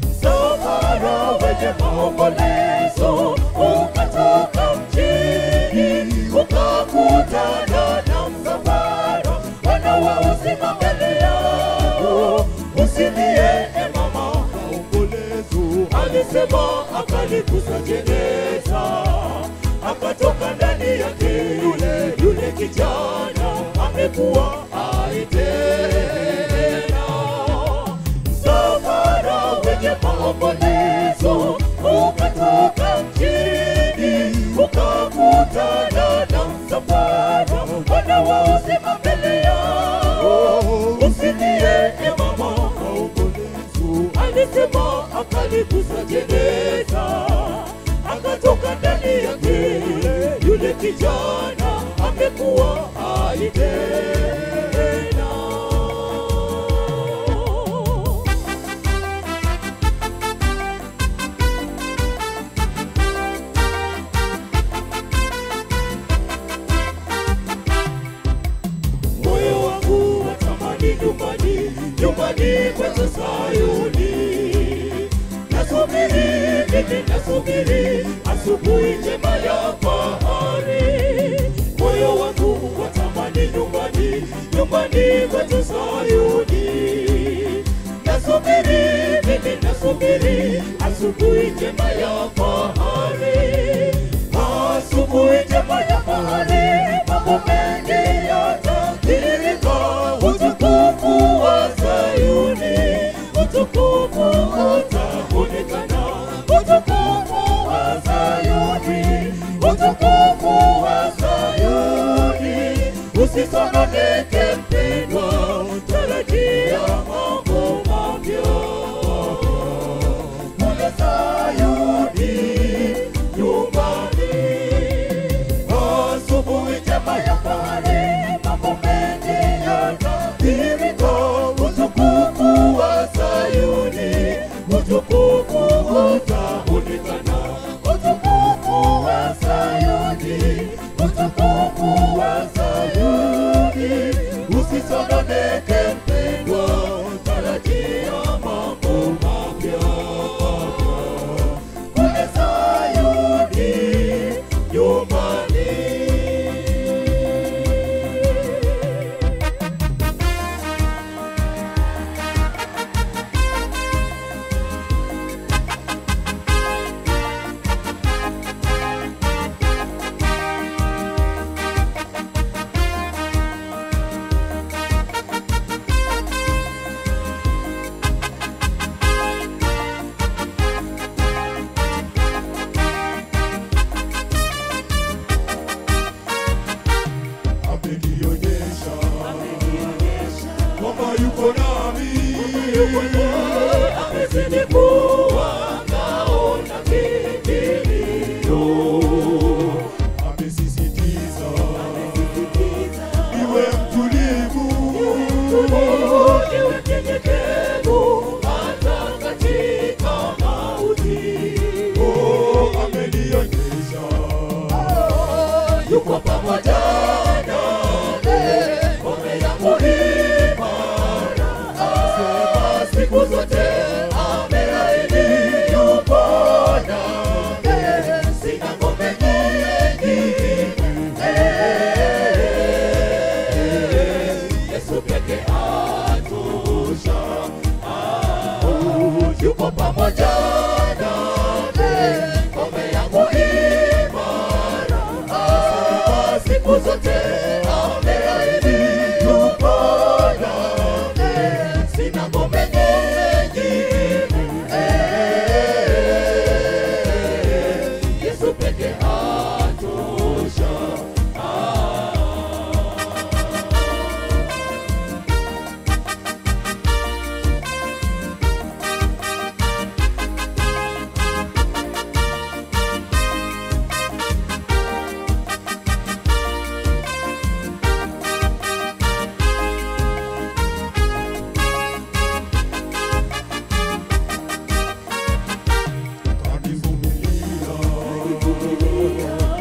Msafara wenye maombolezo ukatoka mjini, ukakutana na msafara wana wa uzima mbele yao. Usilie e mama, maombolezo alisema, akaligusa jeneza, akatoka ndani yake yule yule kijana amekuwa hai tena. Msafara wenye maombolezo ukatoka mjini, ukakutana na msafara wana wa uzima mbele yao. Usilie e mama, maombolezo alisema, akaligusa jeneza, akatoka ndani yake yule kijana amekuwa hai tena. asubuhi njema ya fahari. Moyo wangu watamani nyumbani, nyumbani kwetu Sayuni. Nasubiri, mimi nasubiri asubuhi njema ya fahari. Asubuhi njema ya fahari, mambo mengi yatadhihirika. Utukufu wa Sayuni, utukufu utaonekana. Utukufu wa Sayuni, utukufu wa Sayuni. Usisononeke mpendwa, tarajia mambo mapya kule Sayuni nyumbani. Asubuhi njema ya fahari, mambo mengi yatadhihirika. Utukufu wa Sayuni, utukufu utaonekana. Utukufu wa Sayuni, utukufu wa Sayuni. Usisononeke mpendwa, tarajia mambo mapya kule Sayuni nyumbani. Amenionyesha kwamba yuko nami, amezidi kuwa ngao na kimbilio. Amesisitiza niwe mtulivu, niwe mnyenyekevu hata katika mauti. Oh, amenionyesha yuko pamoja nami, ngome yangu imara. Asema siku zote ameahidi yupo nami, sina ngome nyingine. Yesu pekee atosha. Yuko pamoja nami, ngome yangu imara. Siku zote ameahidi yupo nami, sina ngome nyingine. Yesu pekee atosha. Kanivumilia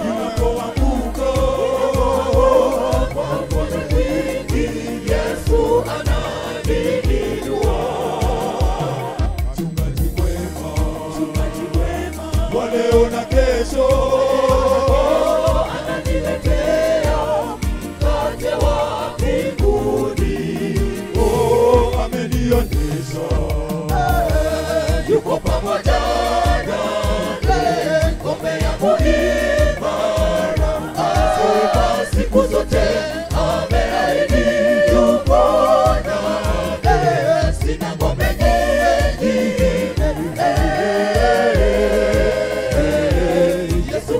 ninapoanguka, kwa mkono mwingi Yesu ananiinua. Mchungaji mwema wa leo na kesho, ananiletea mkate wa mbinguni. Oh, amenionyesha yuko pamoja nami, ngome yangu imara. Asema siku zote ameahidi yupo nami, sina ngome nyingine. Yesu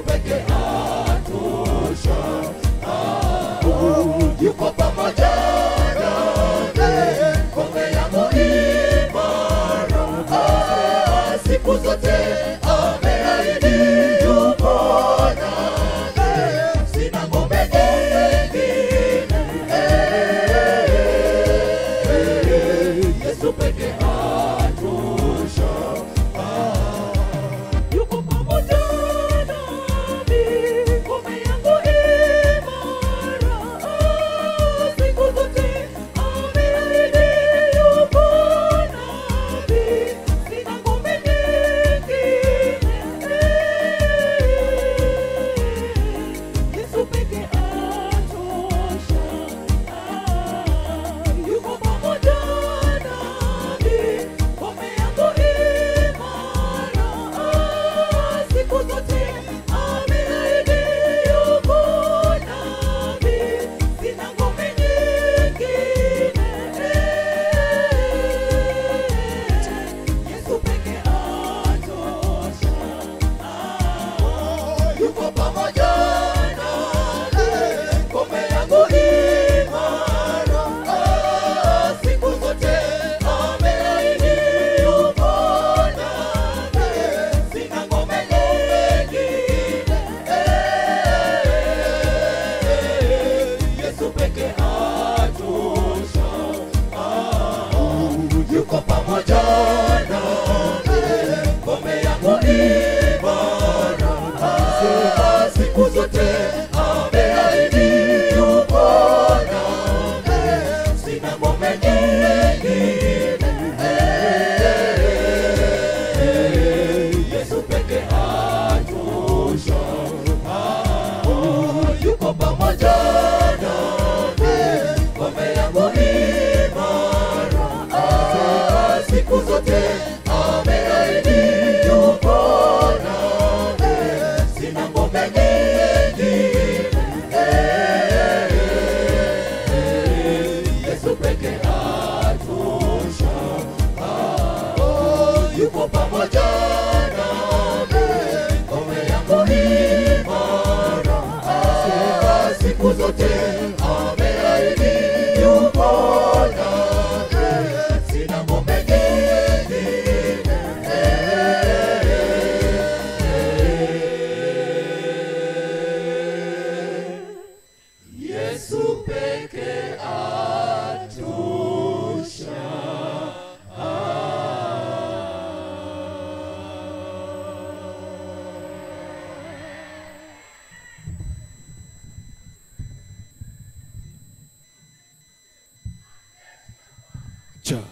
Cha.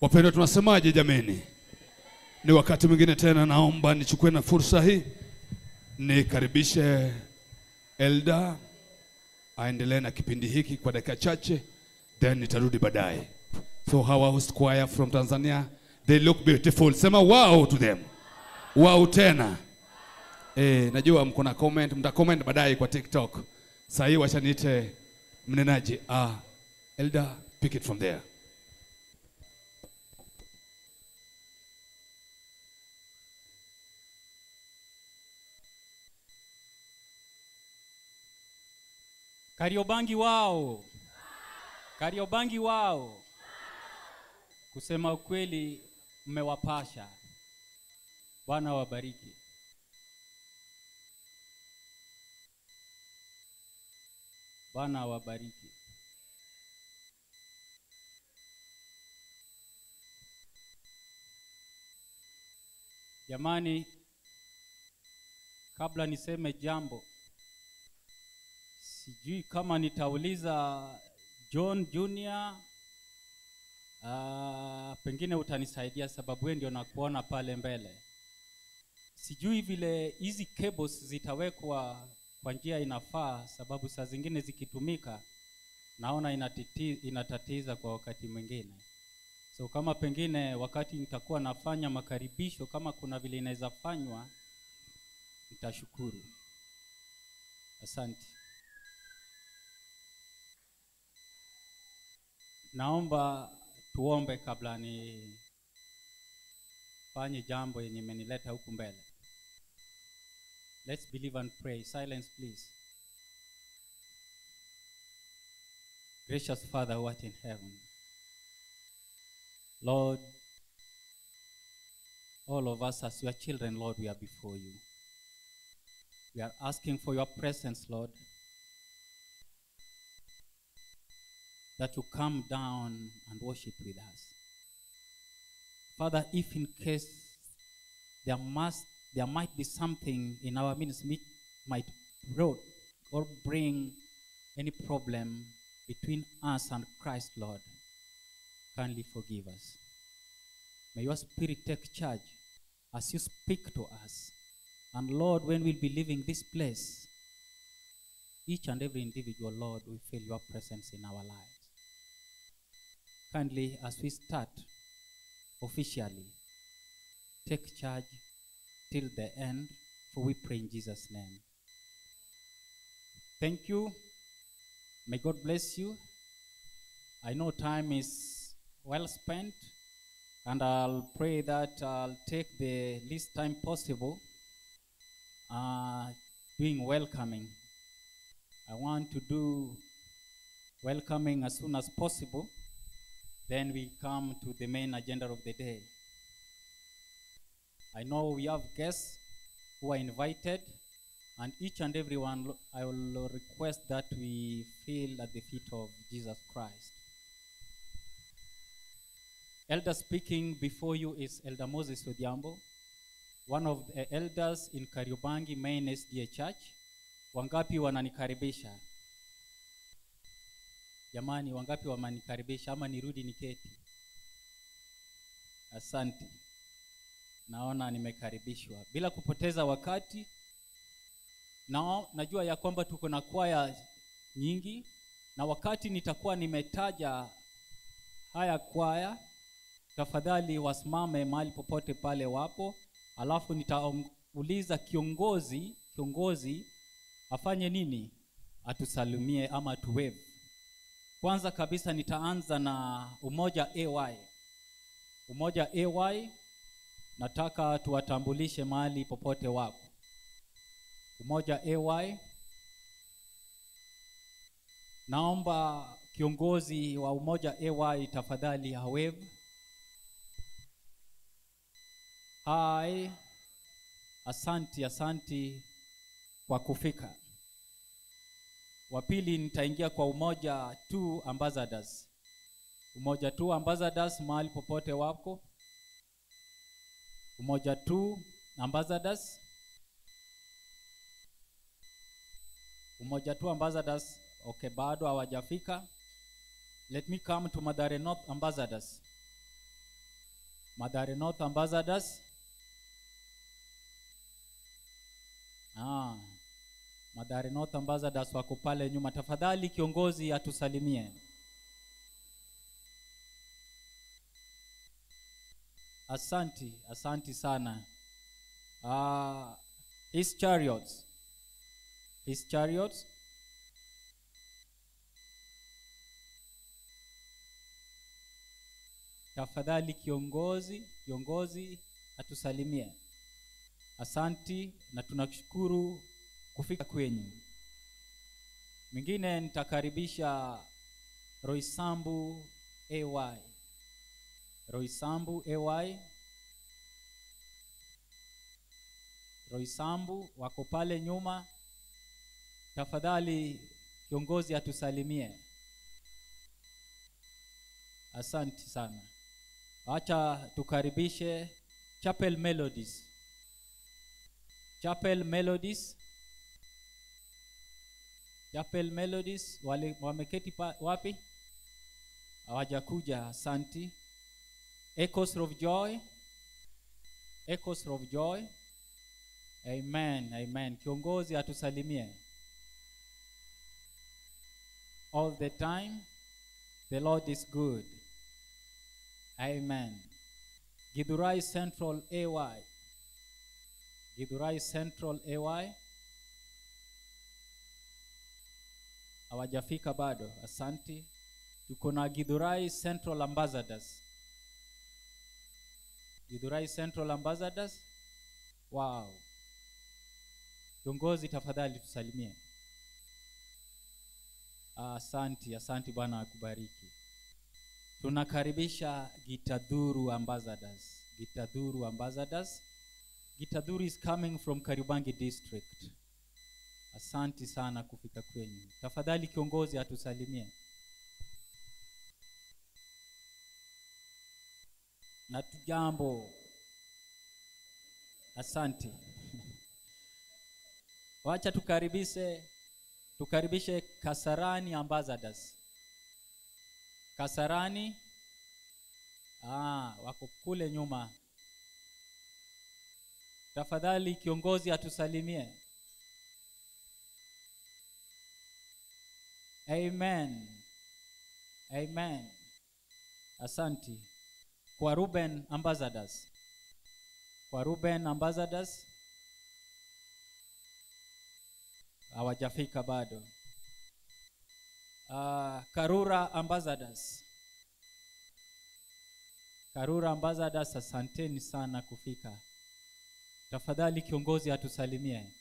Wapendwa, tunasemaje jameni? Ni wakati mwingine tena, naomba nichukue na fursa hii nikaribishe Elda aendelee na kipindi hiki kwa dakika chache, then nitarudi baadaye. So our host choir from Tanzania, they look beautiful. Sema wow to them. Wow tena. Najua mko na comment, mta comment baadaye kwa TikTok. Sasa hii wacha niite mnenaji. Elda, pick it from there. Kariobangi wao. Kariobangi wao. Kusema ukweli mmewapasha. Bwana wabariki. Bwana wabariki. Jamani, kabla niseme jambo, sijui kama nitauliza John Junior, pengine utanisaidia sababu wewe ndio nakuona pale mbele. Sijui vile hizi cables zitawekwa kwa njia inafaa, sababu saa zingine zikitumika naona inatatiza kwa wakati mwingine. So kama pengine wakati nitakuwa nafanya makaribisho, kama kuna vile inaweza fanywa, nitashukuru. Asante. Naomba tuombe kabla nifanye jambo yenye imenileta huku mbele. Let's believe and pray. Silence, please. Gracious Father who art in heaven, Lord, all of us as your children, Lord, we are before you. We are asking for your presence, Lord, that you come down and worship with us. Father, if in case there might be something in our midst which might brought or bring any problem between us and Christ, Lord, kindly forgive us. May your Spirit take charge as you speak to us. And Lord, when we'll be leaving this place, each and every individual, Lord, we feel your presence in our lives. Kindly, as we start officially, take charge till the end, for we pray in Jesus' name. Thank you. May God bless you. I know time is well spent, and I'll pray that I'll take the least time possible doing welcoming. I want to do welcoming as soon as possible. Then we come to the main agenda of the day. I know we have guests who are invited, and each and every one, I will request that we feel at the feet of Jesus Christ. Elder speaking before you is Elder Moses Odhiambo, one of the elders in Kariobangi Main SDA Church. Wangapi wananikaribisha? Jamani, wangapi wamanikaribisha ama nirudi niketi? Asante. Naona nimekaribishwa. Bila kupoteza wakati, najua ya kwamba tuko na kwaya nyingi, na wakati nitakuwa nimetaja haya kwaya, tafadhali wasimame mahali popote pale wapo, alafu nitauliza kiongozi afanye nini? Atusalimie ama tuwave. Kwanza kabisa nitaanza na Umoja AY. Umoja AY, nataka tuwatambulishe mahali popote wapo. Umoja AY, naomba kiongozi wa Umoja AY tafadhali awave. Hi, asanti, asanti kwa kufika. Wa pili nitaingia kwa Umoja 2 Ambassadors. Umoja 2 Ambassadors mahali popote wako. Umoja 2 Ambassadors. Umoja 2 Ambassadors, okay, bado hawajafika. Let me come to Mathare North Ambassadors. Mathare North Ambassadors. Ah, Mathare North Ambassadors wako pale nyuma. Tafadhali kiongozi atusalimie. Asanti, asanti sana. His chariots. His chariots. Tafadhali kiongozi atusalimie. Asanti na tunakushukuru kufika kwenyu. Mwingine nitakaribisha Roysambu AY. Roysambu AY. Roysambu wako pale nyuma. Tafadhali kiongozi atusalimie. Asanti sana. Acha tukaribishe Chapel Melodies. Chapel Melodies. Chapel Melodies wale wameketi wapi? Hawajakuja, asanti. Echoes of Joy. Echoes of Joy. Amen, amen. Kiongozi atusalimie. All the time, the Lord is good. Amen. Githurai Central AY. Githurai Central AY. Hawajafika bado, asanti. Tuko na Githurai Central Ambassadors. Githurai Central Ambassadors. Wow. Kiongozi tafadhali tusalimie. Asanti, asanti, Bwana akubariki. Tunakaribisha Gitadhuru Ambassadors. Gitadhuru Ambassadors. Gitadhuru is coming from Kariobangi District. Asanti sana kufika kwenyu. Tafadhali kiongozi atusalimie. Na tujambo. Asante. Wacha tukaribishe Kasarani Ambassadors. Kasarani, wako kule nyuma. Tafadhali kiongozi atusalimie. Amen. Amen. Asanti. Kwa Ruben Ambassadors. Kwa Ruben Ambassadors hawajafika bado. Karura Ambassadors. Karura Ambassadors, asanteni sana kufika. Tafadhali kiongozi atusalimie.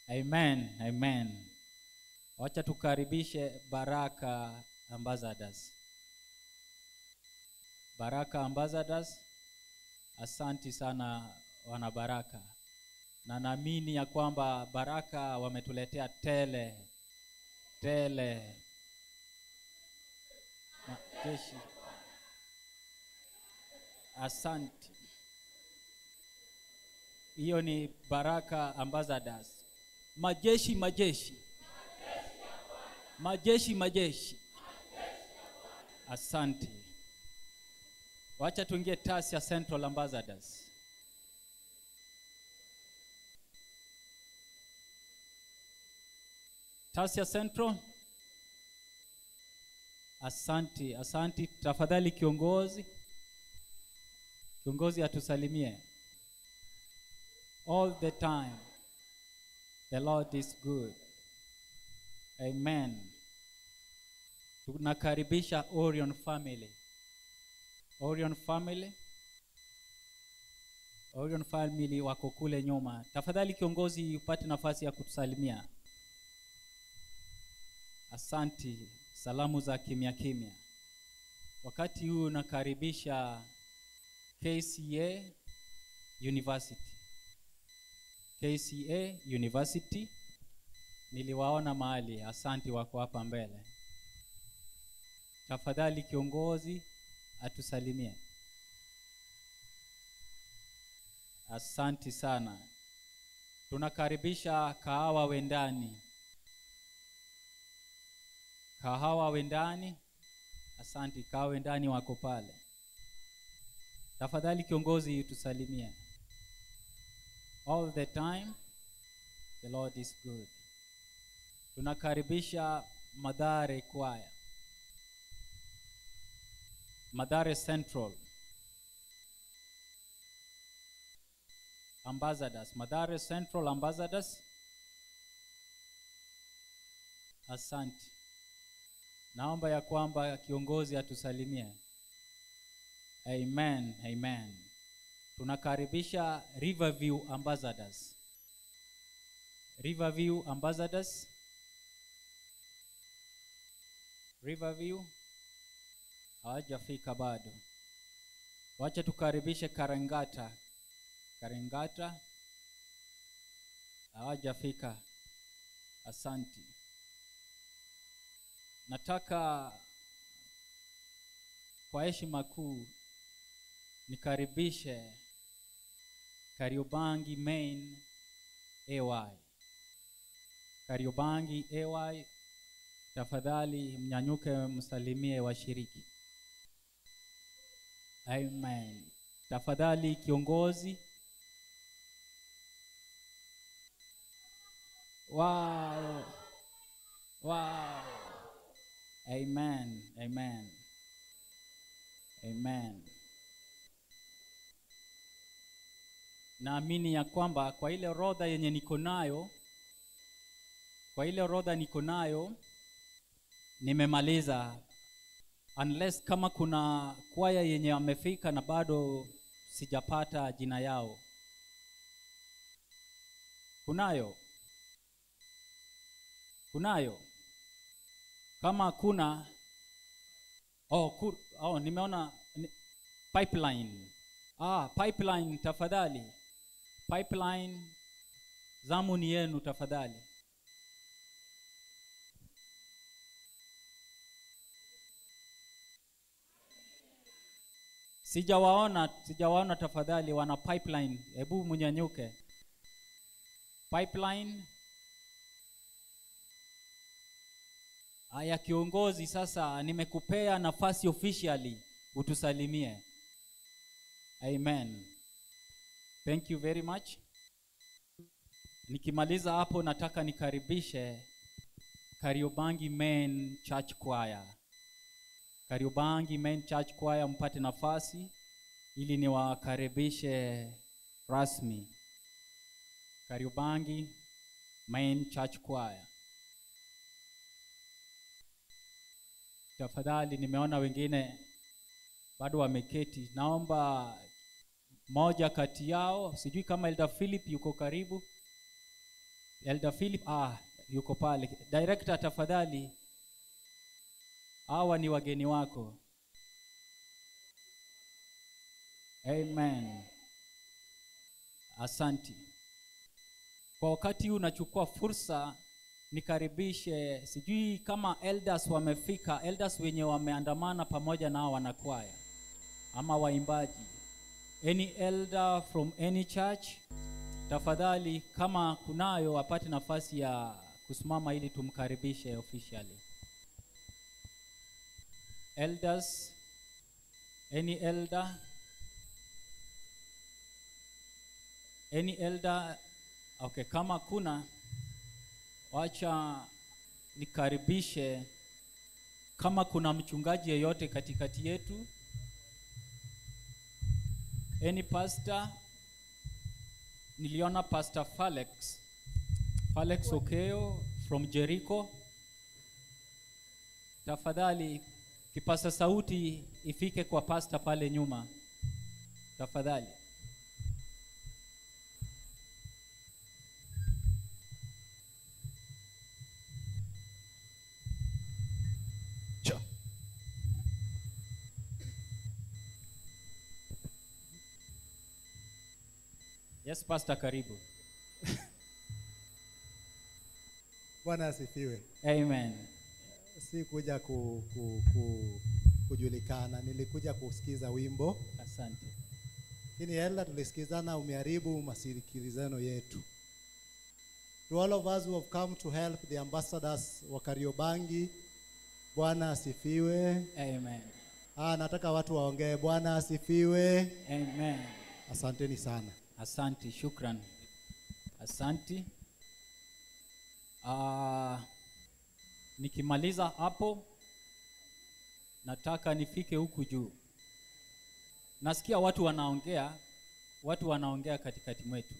Amen, amen. Wacha tukaribishe Baraka Ambassadors. Baraka Ambassadors, asanti sana wana Baraka. Na naamini ya kwamba Baraka wametuletea tele tele majeshi. Asante. Hiyo ni Baraka Ambassadors. Majeshi, majeshi. Majeshi, majeshi. Asante. Wacha tuingie Tasia Central Ambassadors. Tasia Central. Asante, asante. Tafadhali kiongozi. Kiongozi atusalimie. All the time, the Lord is good. Amen. Tunakaribisha Orion Family. Orion Family. Orion Family wako kule nyuma. Tafadhali kiongozi upate nafasi ya kutusalimia. Asanti, salamu za kimya kimya. Wakati huu nakaribisha KCA University. KCA University. Niliwaona mahali, asanti, wako hapa mbele. Tafadhali kiongozi atusalimie. Asanti sana. Tunakaribisha Kahawa Wendani. Kahawa Wendani. Asante, Kahawa Wendani wako pale. Tafadhali kiongozi tusalimie. All the time the Lord is good. Tunakaribisha Mathare Choir, Mathare Central Ambassadors, Mathare Central Ambassadors. Asante. Naomba ya kwamba kiongozi atusalimie. Amen, amen. Tunakaribisha Riverview Ambassadors. Riverview Ambassadors. Riverview hawajafika bado. Wacha tukaribishe Karangata. Karangata hawajafika. Asanti. Nataka kwa heshima kuu nikaribishe Kariobangi Main AY. Kariobangi AY, tafadhali mnyanyuke msalimie washiriki. Amen. Tafadhali kiongozi. Wow. Wow. Amen. Amen. Amen. Naamini ya kwamba kwa ile orodha yenye niko nayo, kwa ile orodha niko nayo nimemaliza, unless kama kuna kwaya yenye wamefika na bado sijapata jina yao. Kunayo? Kunayo? Kama kuna, nimeona pipeline. Pipeline tafadhali. Pipeline, zamu ni yenu tafadhali. Sijawaona tafadhali wana pipeline. Hebu munyanyuke. Pipeline. Aya kiongozi, sasa nimekupea nafasi officially utusalimie. Amen. Thank you very much. Nikimaliza hapo nataka nikaribishe Kariobangi Main Church Choir. Kariobangi Main Church Choir mpate nafasi ili niwakaribishe rasmi. Kariobangi Main Church Choir. Tafadhali, nimeona wengine bado wameketi. Naomba moja kati yao, sijui kama Elder Philip yuko karibu. Elder Philip, yuko pale. Director tafadhali, hawa ni wageni wako. Amen. Asanti. Kwa wakati huu nachukua fursa nikaribishe, sijui kama elders wamefika, elders wenye wameandamana pamoja na wanakwaya ama waimbaji. Any elder from any church, tafadhali kama kunayo apate nafasi ya kusimama ili tumkaribishe officially. Elders, any elder, any elder. Okay, kama kuna, wacha nikaribishe kama kuna mchungaji yeyote katikati yetu. Any pastor. Niliona Pastor Falex Okeo from Jericho. Tafadhali kipasa sauti ifike kwa pastor pale nyuma. Tafadhali. Yes, Pastor, karibu. Bwana asifiwe. Amen. Si kuja kujulikana, nilikuja kusikiza wimbo. Asante. Lakini hela tulisikizana, umeharibu masikilizano yetu. To all of us who have come to help the ambassadors wa Kariobangi Bwana asifiwe. Amen. Nataka watu waongee Bwana asifiwe. Amen. Asanteni sana. Asante, shukran. Asante. Nikimaliza hapo nataka nifike huku juu. Nasikia watu wanaongea, watu wanaongea katikati mwetu.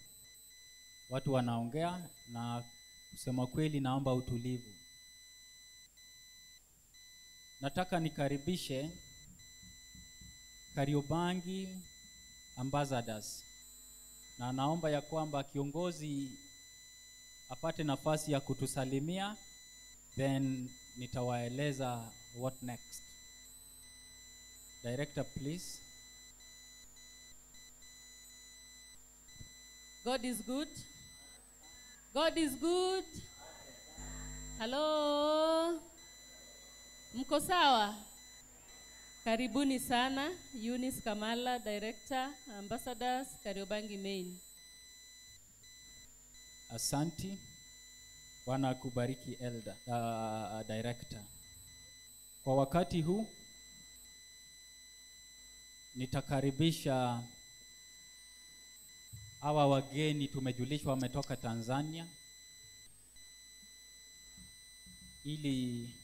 Watu wanaongea na kusema kweli naomba utulivu. Nataka nikaribishe Kariobangi Ambassadors. Na naomba ya kwamba kiongozi apate nafasi ya kutusalimia, then nitawaeleza what next. Director, please. God is good. God is good. Hello. Mko sawa? Karibuni sana. Eunice Kamala, Director, Ambassadors, Kariobangi Main. Asanti. Bwana akubariki elder, Director. Kwa wakati huu nitakaribisha hawa wageni tumejulishwa wametoka Tanzania, ili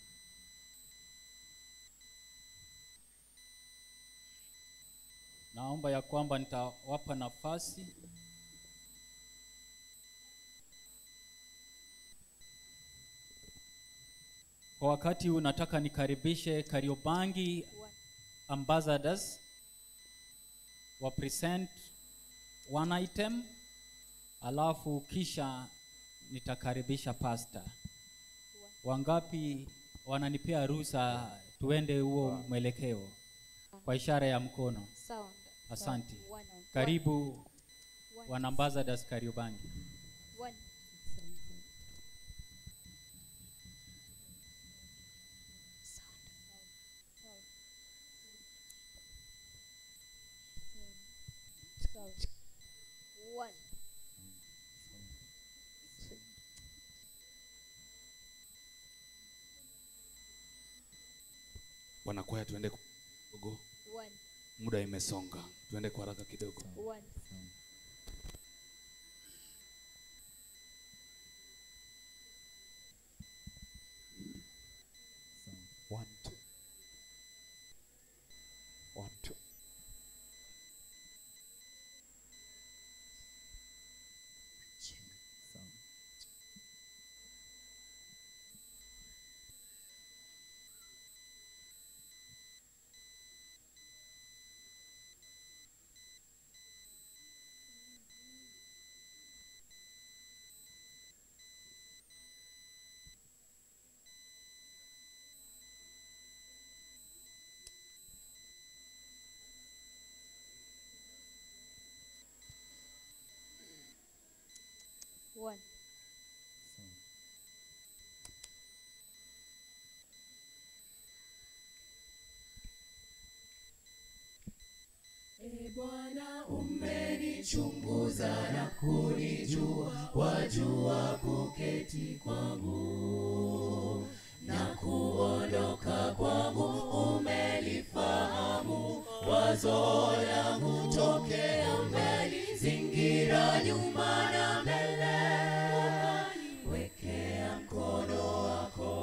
naomba ya kwamba nitawapa nafasi. Kwa wakati huu nataka nikaribishe Kariobangi Ambassadors wa present one item, alafu kisha nitakaribisha pastor. Wangapi wananipea ruhusa tuende huo mwelekeo kwa ishara ya mkono? Asante. Karibu wana Ambassadors Kariobangi. Wanakwaya tuende kidogo. Muda imesonga. Tuende kwa haraka kidogo. One, two. 1, 2. One. E Bwana umenichunguza na kunijua, wajua kuketi kwangu na kuondoka kwangu, umelifahamu wazo langu tokea mbali, zingira nyuma na mbele, ukaniwekea mkono wako.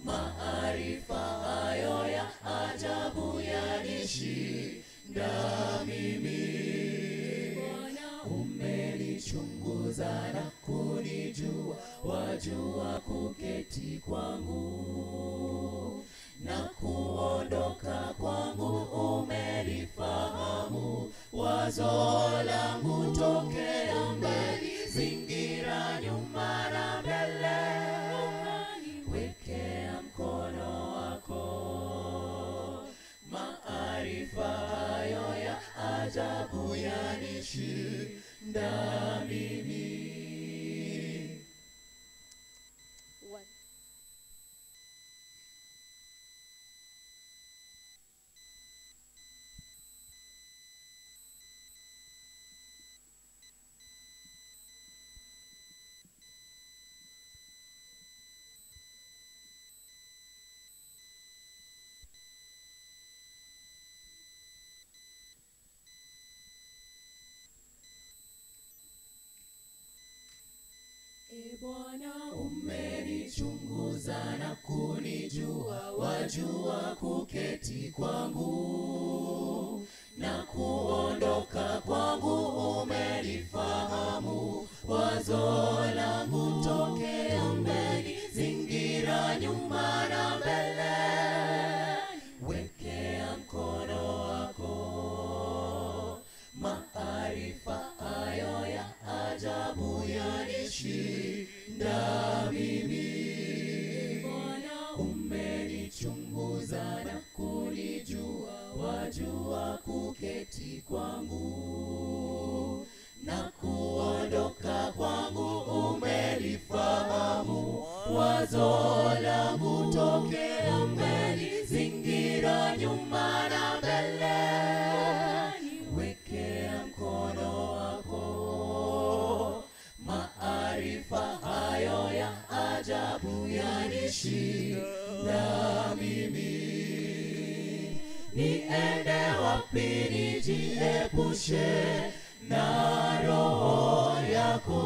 Maarifa hayo ya ajabu yanishinda mimi. Bwana umenichunguza na kunijua, wajua kuketi kwangu na kuondoka kwangu, umelifahamu wazo langu tokea mbali, zingira nyuma na mbele, ukaniwekea mkono wako. Maarifa hayo ya ajabu yanishinda mimi. Umenichunguza na kunijua, wajua kuketi kwangu na kuondoka kwangu. Umenifahamu wazo langu tokea mbele, zingira nyuma na mbele, wekea mkono wako. Maarifa hayo ya ajabu yanishinda mimi. Bwana, umenichunguza na kunijua, wajua kuketi kwangu na kuondoka kwangu. Umelifahamu wazo langu tokea mbele, zingira nyuma na mbele, wekea mkono wako. Maarifa hayo ya ajabu yanishinda mimi. Niende wapi nijiepushe na roho yako?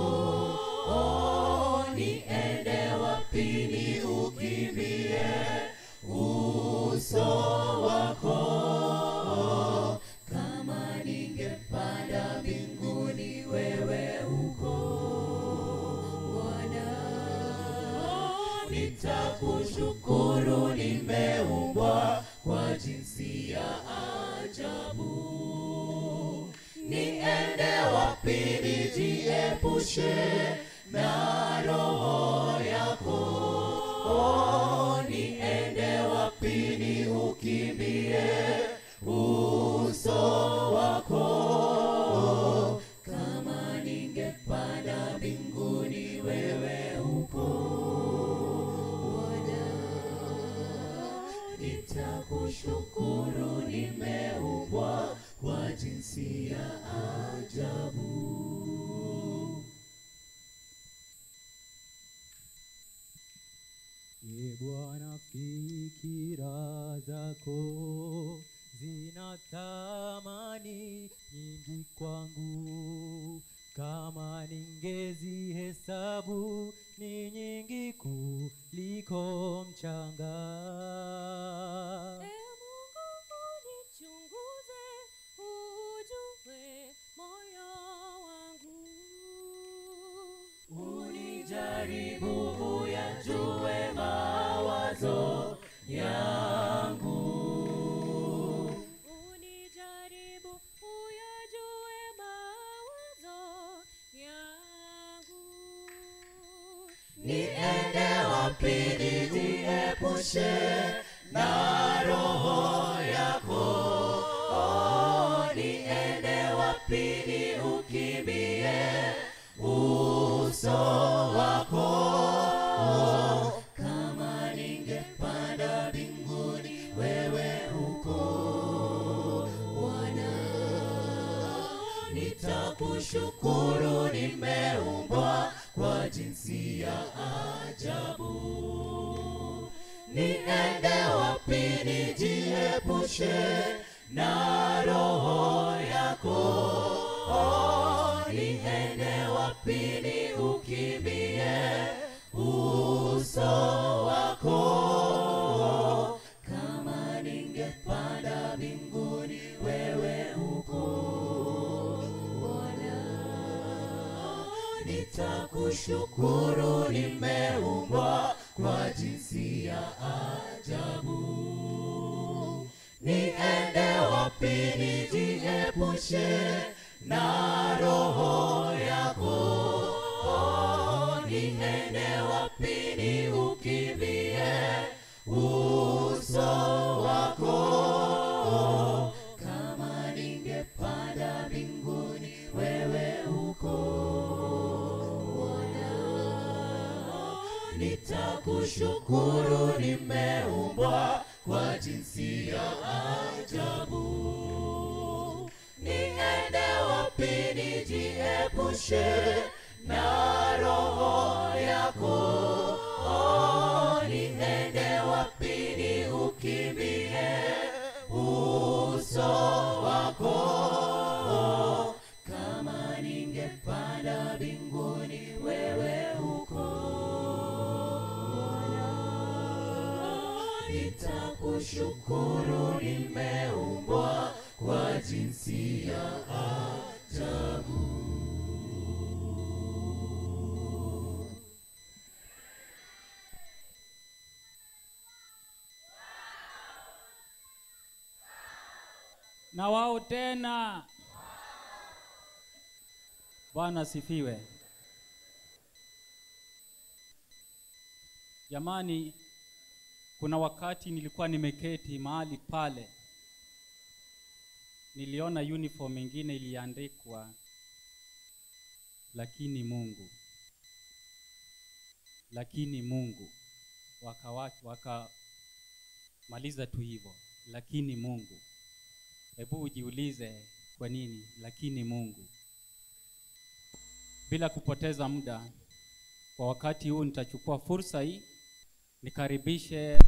Oh, niende wapi niukimbie uso wako? Kama ningepanda mbinguni, wewe uko Bwana. Nitakushukuru, nimeumbwa kwa jinsi ya ajabu. Niende wapi nijiepushe na roho yako? Oh, niende wapi niukimbie uso wako? Kama ningepanda mbinguni, wewe uko Bwana. Nitakushukuru, nimeumbwa kwa jinsi ya ajabu. E Bwana, fikira zako zina thamani nyingi kwangu, kama ningezihesabu ni nyingi kuliko mchanga. E Mungu, unichunguze, ujue moyo wangu. Unijaribu, uyajue mawazo yangu. Unijaribu, uyajue mawazo yangu. Niende wapi nijiepushe na roho yako? Oh, niende wapi niukimbie uso wako? Kama ningepanda mbinguni, wewe uko Bwana. Nitakushukuru, nimeumbwa kwa jinsi ya ajabu. Niende wapi nijiepushe na roho yako? Oh, niende wapi niukimbie uso wako? Kama ningepanda mbinguni, wewe uko Bwana. Nitakushukuru, nimeumbwa kwa jinsi ya ajabu. Niende wapi nijiepushe na roho yako? Oh, niende wapi niukimbie uso wako? Kama ningepanda mbinguni, wewe uko Bwana. Nitakushukuru, nimeumbwa kwa jinsi ya ajabu. Niende wapi nijiepushe na roho yako? Oh, niende wapi niukimbie uso wako? Kama ningepanda mbinguni, wewe uko Bwana. Nitakushukuru, nimeumbwa kwa jinsi ya ajabu. Na wao tena. Bwana sifiwe. Jamani, kuna wakati nilikuwa nimeketi mahali pale, niliona uniform nyingine iliandikwa lakini Mungu, lakini Mungu. Wakamaliza tu hivyo, lakini Mungu. Hebu ujiulize kwa nini lakini Mungu. Bila kupoteza muda, kwa wakati huu nitachukua fursa hii nikaribishe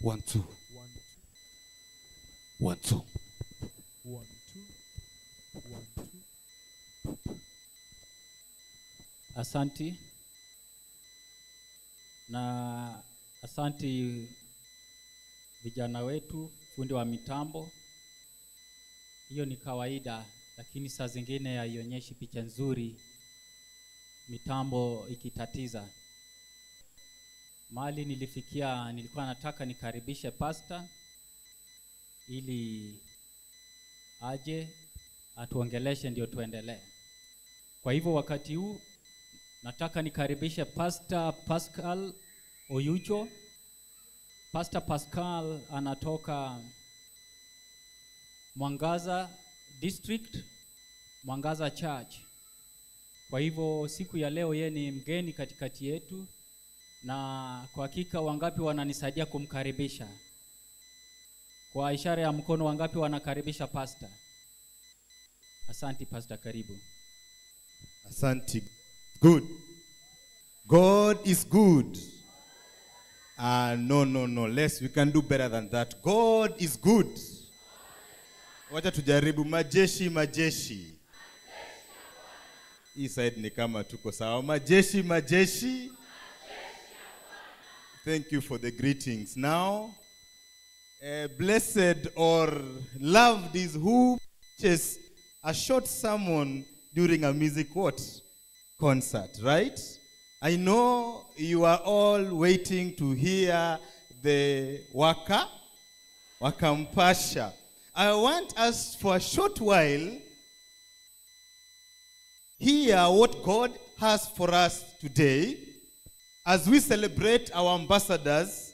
One, two. One, two. One, two. One, two. Asanti. Na asanti vijana wetu, fundi wa mitambo. Hiyo ni kawaida, lakini saa zingine haionyeshi picha nzuri mitambo ikitatiza. Mali nilifikia, nilikuwa nataka nikaribishe pastor ili aje atuongeleshe ndio tuendelee. Kwa hivyo wakati huu nataka nikaribishe Pastor Pascal Oyucho. Pastor Pascal anatoka Mwangaza District, Mwangaza Church. Kwa hivyo siku ya leo yeye ni mgeni katikati yetu, na kwa hakika wangapi wananisaidia kumkaribisha? Kwa ishara ya mkono wangapi wanakaribisha pastor? Asante Pastor, karibu. Asante. Good. God is good. No, no, no. Less, we can do better than that. God is good. Wacha tujaribu majeshi, majeshi. Hii side ni kama tuko sawa. Majeshi, majeshi. Thank you for the greetings. Now, blessed or loved is who preaches a short sermon during a music what? Concert, right? I know you are all waiting to hear the Wakampasha. I want us for a short while hear what God has for us today as we celebrate our ambassadors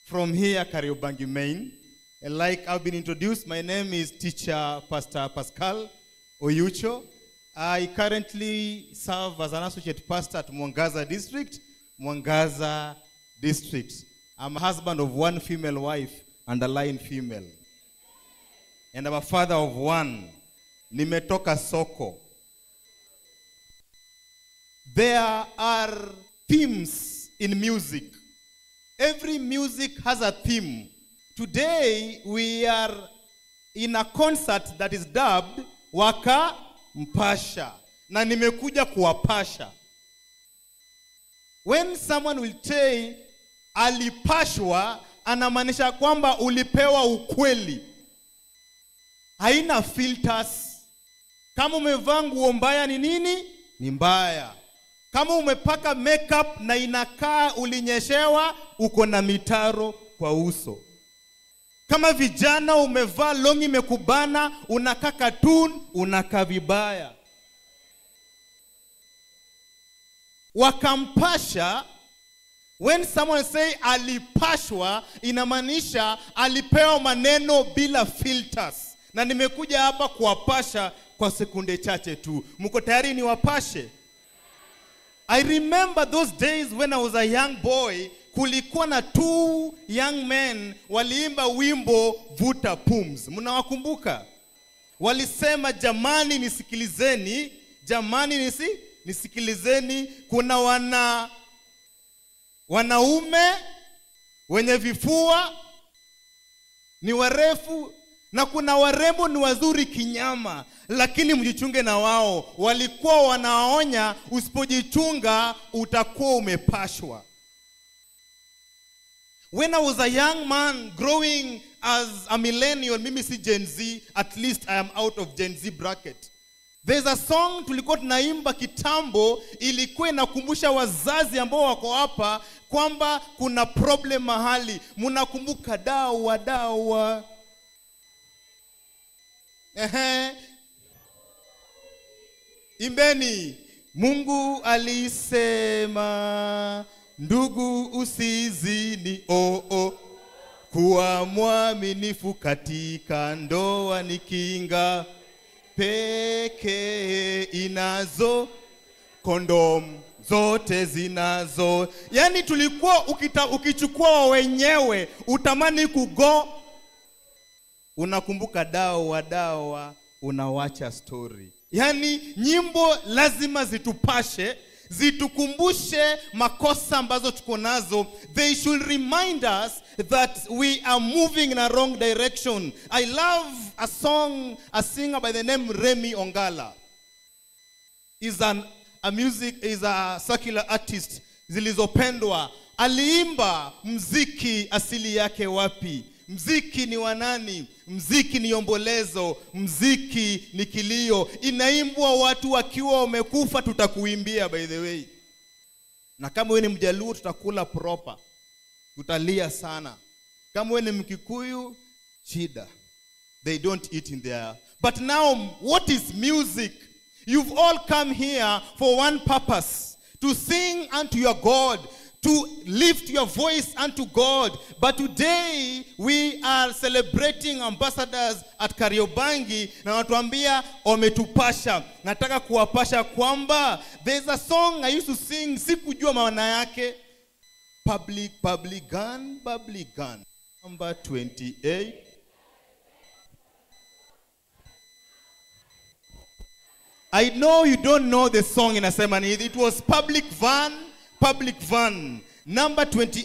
from here, Kariobangi Main. And like I've been introduced, my name is Teacher Pastor Pascal Oyucho. I currently serve as an associate pastor at Mwangaza District. Mwangaza District. I'm a husband of one female wife and a line female. And I'm a father of one. Nimetoka soko. There are themes in music. Every music has a theme. Today, we are in a concert that is dubbed Waka Mpasha. Na nimekuja kuwapasha. When someone will say alipashwa, anamaanisha kwamba ulipewa ukweli. Haina filters. Kama umevaa nguo mbaya ni nini? Ni mbaya. Kama umepaka makeup na inakaa ulinyeshewa, uko na mitaro kwa uso. Kama vijana umevaa longi imekubana, unakaa cartoon, unakaa vibaya. Wakampasha, when someone say alipashwa, inamaanisha alipewa maneno bila filters. Na nimekuja hapa kuwapasha kwa sekunde chache tu. Mko tayari niwapashe? I remember those days when I was a young boy, kulikuwa na two young men waliimba wimbo Vuta Pumzi. Mnawakumbuka? Walisema jamani nisikilizeni, jamani nisikilizeni, kuna wanaume wenye vifua ni warefu na kuna warembo ni wazuri kinyama, lakini mjichunge na wao. Walikuwa wanaonya usipojichunga utakuwa umepashwa. When I was a young man growing as a millennial, mimi si Gen Z, at least I am out of Gen Z bracket. There's a song tulikuwa tunaimba kitambo, ilikuwa inakumbusha wazazi ambao wako hapa kwamba kuna problem mahali. Mnakumbuka dawa dawa. Ehe. Imbeni, Mungu alisema ndugu usizini, oh oh, kuwa mwaminifu katika ndoa ni kinga pekee, inazo kondom zote zinazo. Yani tulikuwa ukichukua wenyewe utamani kugo. Unakumbuka dawa dawa, unawacha story. Yani nyimbo lazima zitupashe, zitukumbushe makosa ambazo tuko nazo. They should remind us that we are moving in a wrong direction. I love a song, a singer by the name Remy Ongala. Is a secular artist zilizopendwa. Aliimba mziki asili yake wapi? Mziki ni wanani? Mziki ni ombolezo, mziki ni kilio. Inaimbwa watu wakiwa wamekufa, tutakuimbia by the way. Na kama wewe ni Mjaluo tutakula proper. Tutalia sana. Kama wewe ni Mkikuyu, shida. They don't eat in there. But now, what is music? You've all come here for one purpose: to sing unto your God, to lift your voice unto God. But today we are celebrating ambassadors at Kariobangi na watuambia wametupasha. Nataka kuwapasha kwamba there's a song I used to sing, sikujua maana yake. Public, public gun, public gun. Number 28. I know you don't know the song inasema ni it was public van, public van. Number 28.